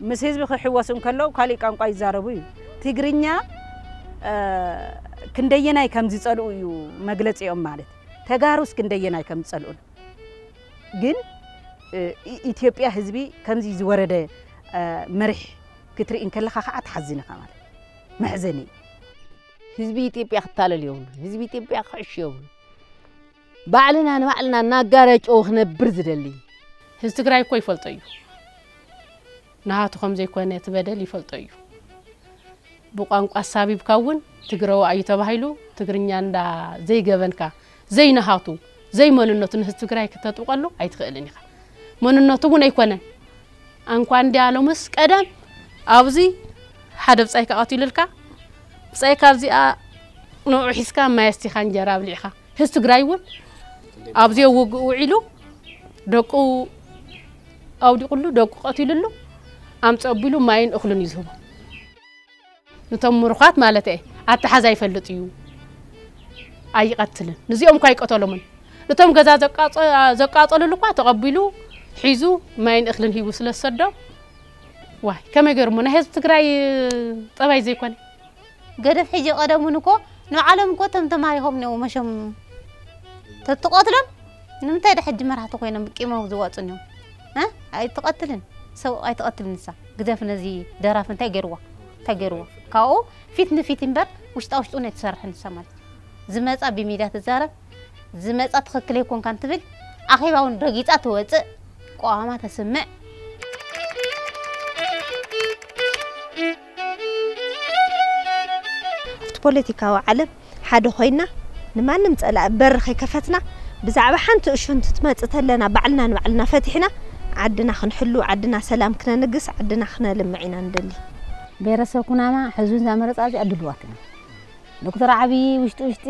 ምስ ህዝቢ ክሕወሱ እንከለዉ ካሊእ ቋንቋ ይዛረቡ እዩ። ትግርኛ፣ እ፣ ክንደየናይ ከም ዝጸልኡ እዩ መግለጺኦም ማለት። ተጋሩስ ክንደየናይ ከም ዝጸልኡን። ግን፣ እ፣ ኢ-፣ ኢትዮጵያ ህዝቢ ከምዚ ዝወረደ፣ እ፣ መሪሕ ክትርኢ እንከለኻ ከዓ ትሓዝን ኢኻ ማለት። መሕዘኒ እዩ። ህዝቢ ኢትዮጵያ ክታለል የብሉን። ህዝቢ ኢትዮጵያ ክሕሽ የብሉን። ባዕልና ንባዕልና እናጋረጨው ክነብር ዝደሊ። ህዝቢ ትግራይ እኮ ይፈልጦ እዩ። ናሃቱ ከም ዘይኮነ እቲ በደል ይፈልጦ እዩ። ብቋንቋ ኣሳቢብካ እውን ትግረዋ እዩ ተባሂሉ ትግርኛ እንዳ ዘይገበንካ፣ ዘይናሃቱ፣ ዘይመንነቱ ንህዝቢ ትግራይ ክተጥብቐሉ ኣይትኽእልን ኢኻ። መንነቱ እውን ኣይኮነን። ኣንኳ እንዲያ ሎምስ ቀደም ኣብዚ ሓደ ብጻይካ ቀቲሉልካ፣ ብጻይካ ኣብዚኣ ንዕኡ ሒዝካ ማይ ኣስቲኻ እንጀራ ኣብሊዕኻ። ህዝቢ ትግራይ እውን ኣብዚ ውግእ ውዒሉ ደቁ ኣውዲቑሉ፣ ደቁ ቀቲሉሉ፣ ኣምፀ ኣቢሉ ማይን እኽሉን እዩ ዝህቦ። ነቶም ምሩኻት ማለት እየ፣ ኣተሓዛ ይፈልጥ እዩ፣ ኣይቐትልን። ንዚኦም እኳ ኣይቀተሎምን። ነቶም ገዛ ዘቃጸ-፣ ዘቃጸሉሉ እኳ ተቐቢሉ፣ ሒዙ፣ ማይን እኽልን ሂቡ ስለ ዝሰዶም፣ ዋይ፣ ከመይ ገይሩ እሞ ናይ ህዝቢ ትግራይ ጠባይ ዘይኮነ? ገደፍ ሕጂ ቀደሙን እኮ ንባዕሎም እኮ እቶም ተማሪኾም ነው መሸም ተትቐትሎም ንምንታይ ዳ ሕጂ መራሕቲ ኮይኖም ቂሞም ዝወፁ ነው? እ? ኣይትቐትልን፣ ሰብ ኣይትቐትልን ንሳ። ግደፍ ነዚ ደራፊ እንታይ ገይርዋ? እንታይ ገይርዋ? ካብኡ ፊት ንፊት እምበር ውሽጣ ውሽጡ ነው ትሰርሕ ንሳ ማለት እዩ። ዝመፃ ብሚድያ ትዛረብ፣ ዝመፃ ትኽክል ኣይኮንካን ትብል፣ ኣኼባ እውን ረጊፃ ትወፅእ፣ ቆዋማ ተስምዕ። ኣብቲ ፖለቲካዊ ዓለም ሓደ ኮይና ንማንም ጸላኢ በሪ ከይከፈትና ብዛዕባ ሓንቲ እሹ እንትትመጽእ ተለና ባዕልና ንባዕልና ፈቲሕና ዓድና ክንሕሉ፣ ዓድና ሰላም ክነንግስ፣ ዓድና ክነልምዕ ኢና ንደሊ። ብሄረሰብ ኩናማ ሕዚ እውን እዛ መረጻ እዚኣ ድልዋት ኢና። ዶክተር ዓብዪ ውሽጢ ውሽጢ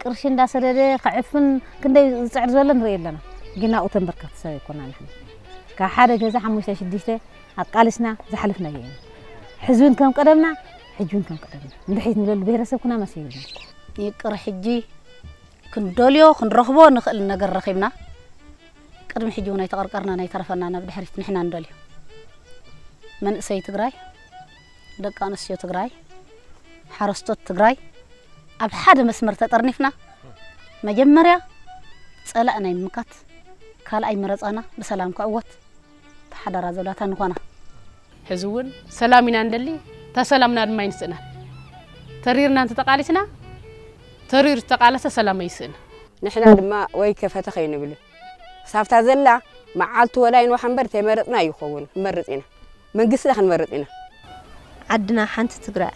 ቅርሺ እንዳሰደደ ከዕፍን ክንደይ ዝጽዕር ዘሎ ንርኢ ኣለና። ግን ናብኡ ተንበርከኽቲ ሰብ ኣይኮና ንሕና። ካብ ሓደ ገዛ ሓሙሽተ ሽዱሽተ ኣቃሊስና ዝሓለፍናዮ ኢና። ሕዚ እውን ከም ቀደምና፣ ሕጂ እውን ከም ቀደምና። እንድሕሪት ንብለሉ ብሄረሰብ ኩናማስ የብልና። ይቅር ሕጂ ክንደልዮ ክንረኽቦ ንኽእል ነገር ረኺብና። ቅድሚ ሕጂ እውን ኣይተቐርቀርናን ኣይተረፈናን፣ ኣብ ድሕሪት ንሕና ንደልዮ። መንእሰይ ትግራይ ደቂ ኣንስትዮ ትግራይ፣ ሓረስቶት ትግራይ ኣብ ሓደ መስመር ተጠርኒፍና፣ መጀመርያ ጸላእ ናይ ምምካት፣ ካልኣይ መረጻና ብሰላም ክዕወት ተሓዳራ ዘውዳታ ንኾና። ሕዚ እውን ሰላም ኢና ንደሊ፣ እታ ሰላምና ድማ ኣይንስእናን። ተሪርና እንተተቃሊስና፣ ተሪሩ ዝተቃለሰ ሰላም ኣይስእን። ንሕና ድማ ወይ ከፈተ ከይንብል፣ ሳብታ ዘላ መዓልቲ ወላ ይንዋሕ እምበር ተይመረጽና ይኸውን፣ ክንመርጽ ኢና። መንግስቲ ዳ ክንመርጽ ኢና። ዓድና ሓንቲ ትግራይ፣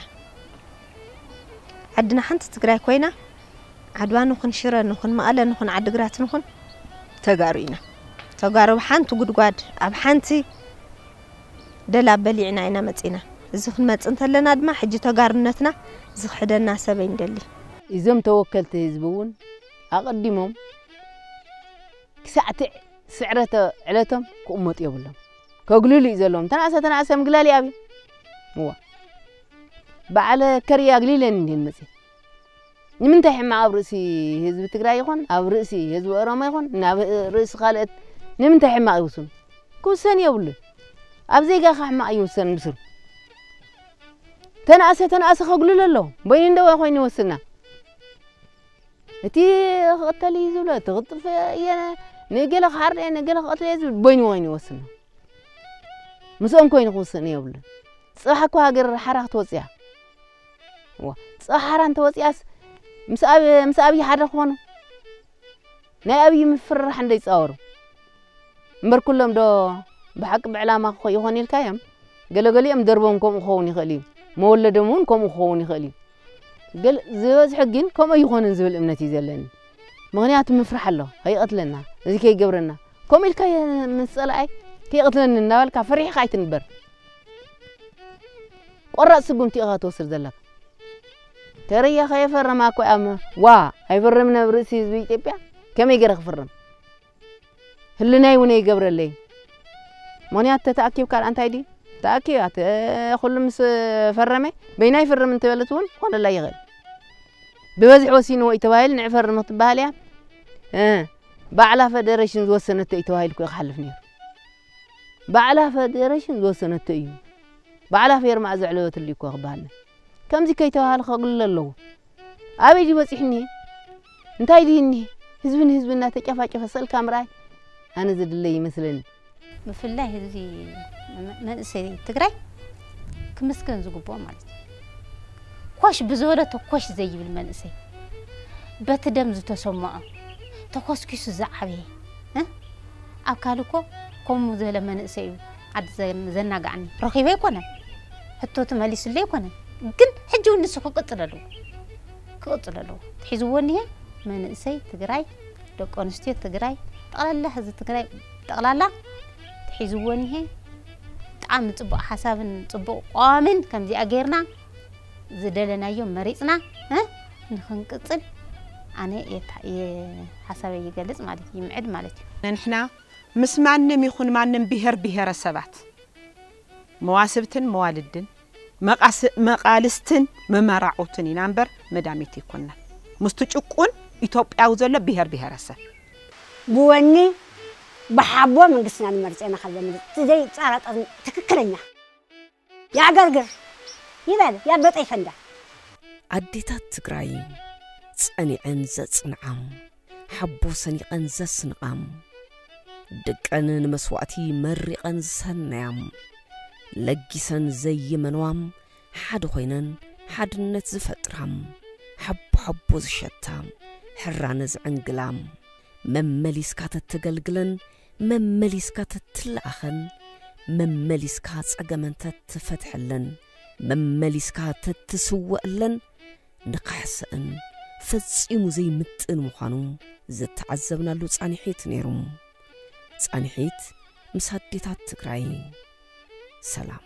ዓድና ሓንቲ ትግራይ ኮይና፣ ዓድዋ ንኹን፣ ሽረ ንኹን፣ መቐለ ንኹን፣ ዓድግራት ንኹን፣ ተጋሩ ኢና። ተጋሩ ኣብ ሓንቲ ጉድጓድ፣ ኣብ ሓንቲ ደላ በሊዕና ኢና መጺና። እዚ ክንመጽእ እንተለና ድማ፣ ሕጂ ተጋሩነትና ዝኽሕደና ሰብ ኣይንደሊ። እዞም ተወከልቲ ህዝቢ እውን ኣቐዲሞም ክሳዕ እቲ ስዕረተ ዕለቶም ክቕመጡ የብሎም። ከግልሉ እዩ ዘለዎም። ተናእሰ፣ ተናእሰ ምግላል እዩ ኣብዩ። እዋ። በዓለ ከርየ ኣግሊለን እንዲን መጽእ። ንምንታይ ሕማቕ ኣብ ርእሲ ህዝቢ ትግራይ ይኹን፣ ኣብ ርእሲ ህዝቢ ኦሮሞ ይኹን፣ ናብ ርእሲ ካልኦት ንምንታይ ሕማቕ ይውስኑ? ክውሰን የብሉን። ኣብ ዜጋኻ ሕማቕ ይውሰን ብስሩ። ተናእሰ፣ ተናእሰ ከግልሉ ኣለዎ። በይኑ እንደ ኮይኑ ይወስና። እቲ ክቕተል እዩ ዝብሎ፣ እቲ ክጥፍ እየ፣ ንገለ ክሓርድ እየ፣ ንገለ ክቐትል እየ ዝብል በይኑ ኮይኑ ይወስን። ምስኦም ኮይኑ ክውስን የብሉን። ጽባሕ እኮ ሃገር ሓራ ክትወጽእ እያ። እዋ፣ ጽባሕ ሓራ እንተወጺኣስ ምስ ኣብ-፣ ምስ ኣብይ ሓደ ክኾኑ? ናይ ኣብይ ምፍርራሕ እንዶ ይጻወሩ። እምበር ኩሎም ዶ ብሓቂ ብዕላማ ክኾ-፣ ይኾኑ ኢልካዮም? ገለገሊኦም ደርቦም ከምኡ ክኸውን ይኽእል እዩ። መወለዶም እውን ከምኡ ክኸውን ይኽእል እዩ። ገል-፣ ዝበዝሑ ግን ከምኡ ኣይኾኑን ዝብል እምነት እዩ ዘለኒ። ምኽንያቱ ምፍራሕ ኣሎ፣ ከይቐትለና፣ እዚ ከይገብረና። ከምኡ ኢልካ የ-፣ ምስ ጸላኣይ ከይቐትለኒ እናበልካ ፈሪሕካ ኣይትንበር። ቆራጽ ስጉምቲ ኢኻ ትወስድ ዘለካ። ተረያ ከየፈረማ እኮ እያ ም-፣ ዋ፣ ኣይፈርምን ኣብ ርእሲ ህዝቢ ኢትዮጵያ። ከመይ ገይረ ክፍርም? ህልናይ እውን ኣይገብረለይ። ምኽንያቱ ተተኣኪብካ ደኣ እንታይ ድዩ? ተኣኪባ፣ ተ-፣ ኩሉ ምስ ፈረመ፣ በይናይ ፍርም እንተበለት እውን ክኾነላ ይኽእል። ብበዝሒ ወሲንዎ እዩ ተባሂሉ ንዕፈርም ክትበሃል እያ። እ፣ ባዕላ ፈደረሽን ዝወሰነቶ እዩ ተባሂሉ እኮ እዩ ክሓልፍ ነይሩ። ባዕላ ፈደረሽን ዝወሰነቶ እዩ። ባዕላ ፌርማ ዘዕለበትሉ እዩ እኮ ክበሃል። ከምዚ ከይተባሃለ ከግልል ኣለዎ። ኣበይ ድዩ በጺሑ እኒሄ? እንታይ ድዩ እኒሄ? ህዝቢ ንህዝቢ እናተጨፋጨፈ ስእልካ ምርኣይ ኣነ ዝድለ ይመስለኒ። ብፍላይ ህዝቢ መ-፣ መንእሰይ ትግራይ ክምስገን ዝግብኦ ማለት እዩ። ኮሽ ብዝበሎ ተኮሽ ዘይብል መንእሰይ፣ በቲ ደም ዝተሰምዖ ተኮስኪሱ ዝዓበየ፣ እ? ኣብ ካልእ እኮ ከምኡ ዝበለ መንእሰይ እዩ ዓዲ ዘ-፣ ዘናጋዕኒ። ረኺበ ኣይኮነን፣ ሕቶ ተመሊሱለይ ኣይኮነን፣ ግን ሕጂ እውን ንሱ ክቕጽል ኣለዎ፣ ክቕጽል ኣለዎ። ሒዝዎ እኒሄ መንእሰይ ትግራይ፣ ደቂ ኣንስትዮ ትግራይ፣ ጠቕላላ ህዝቢ ትግራይ ጠቕላላ ሒዝዎ እኒሄ። ብጣዕሚ ጽቡቕ ሓሳብን ጽቡቕ ቀዋምን ከምዚኣ ጌርና ዝደለናዮ መሪጽና፣ እ፣ ንኽንቅጽል ኣነ የታ-፣ የ-፣ ሓሳበይ ይገልጽ ማለት እዩ፣ ይምዕድ ማለት እዩ። ንሕና ምስ ማንም ይኹን ማንም ብሄር ብሄረሰባት መዋስብትን መዋልድን መቃስ-፣ መቃልስትን መመራዑትን ኢና እምበር መዳሚት ይኮንና። ምስቲ ጭቁን ኢትዮጵያዊ ዘሎ ብሄር ብሄረሰብ ብወኒ ብሓቦ መንግስትና ንመርጽ ኢና ካብ ዘምልጥ። እቲ ዘይጸራጠር ትክክለኛ ያገርግር ይበል፣ ያበጠ ይፈንዳ። ኣዴታት ትግራይ ጸኒዐን ዘጽንዓም፣ ሓቦ ሰኒቐን ዘስንቓም፣ ደቀን ንመስዋእቲ መሪቐን ዝሰነያም፣ ለጊሰን ዘይመንዋም፣ ሓደ ኮይነን ሓድነት ዝፈጥራም፣ ሓቦ ሓቦ ዝሸታ፣ ሕራነ ዝዕንግላም፣ መመሊስካ ተተገልግለን፣ መመሊስካ ተትለኣኸን፣ መመሊስካ ጸገመን ተትፈትሐለን፣ መመሊስካ ተትስወእለን፣ ንካሕሰአን ፈጺሙ ዘይምጥን ምዃኑ ዝተዓዘብናሉ ጻንሒት ነይሩ። ጻንሒት ምስ ኣዴታት ትግራይ። ሰላም።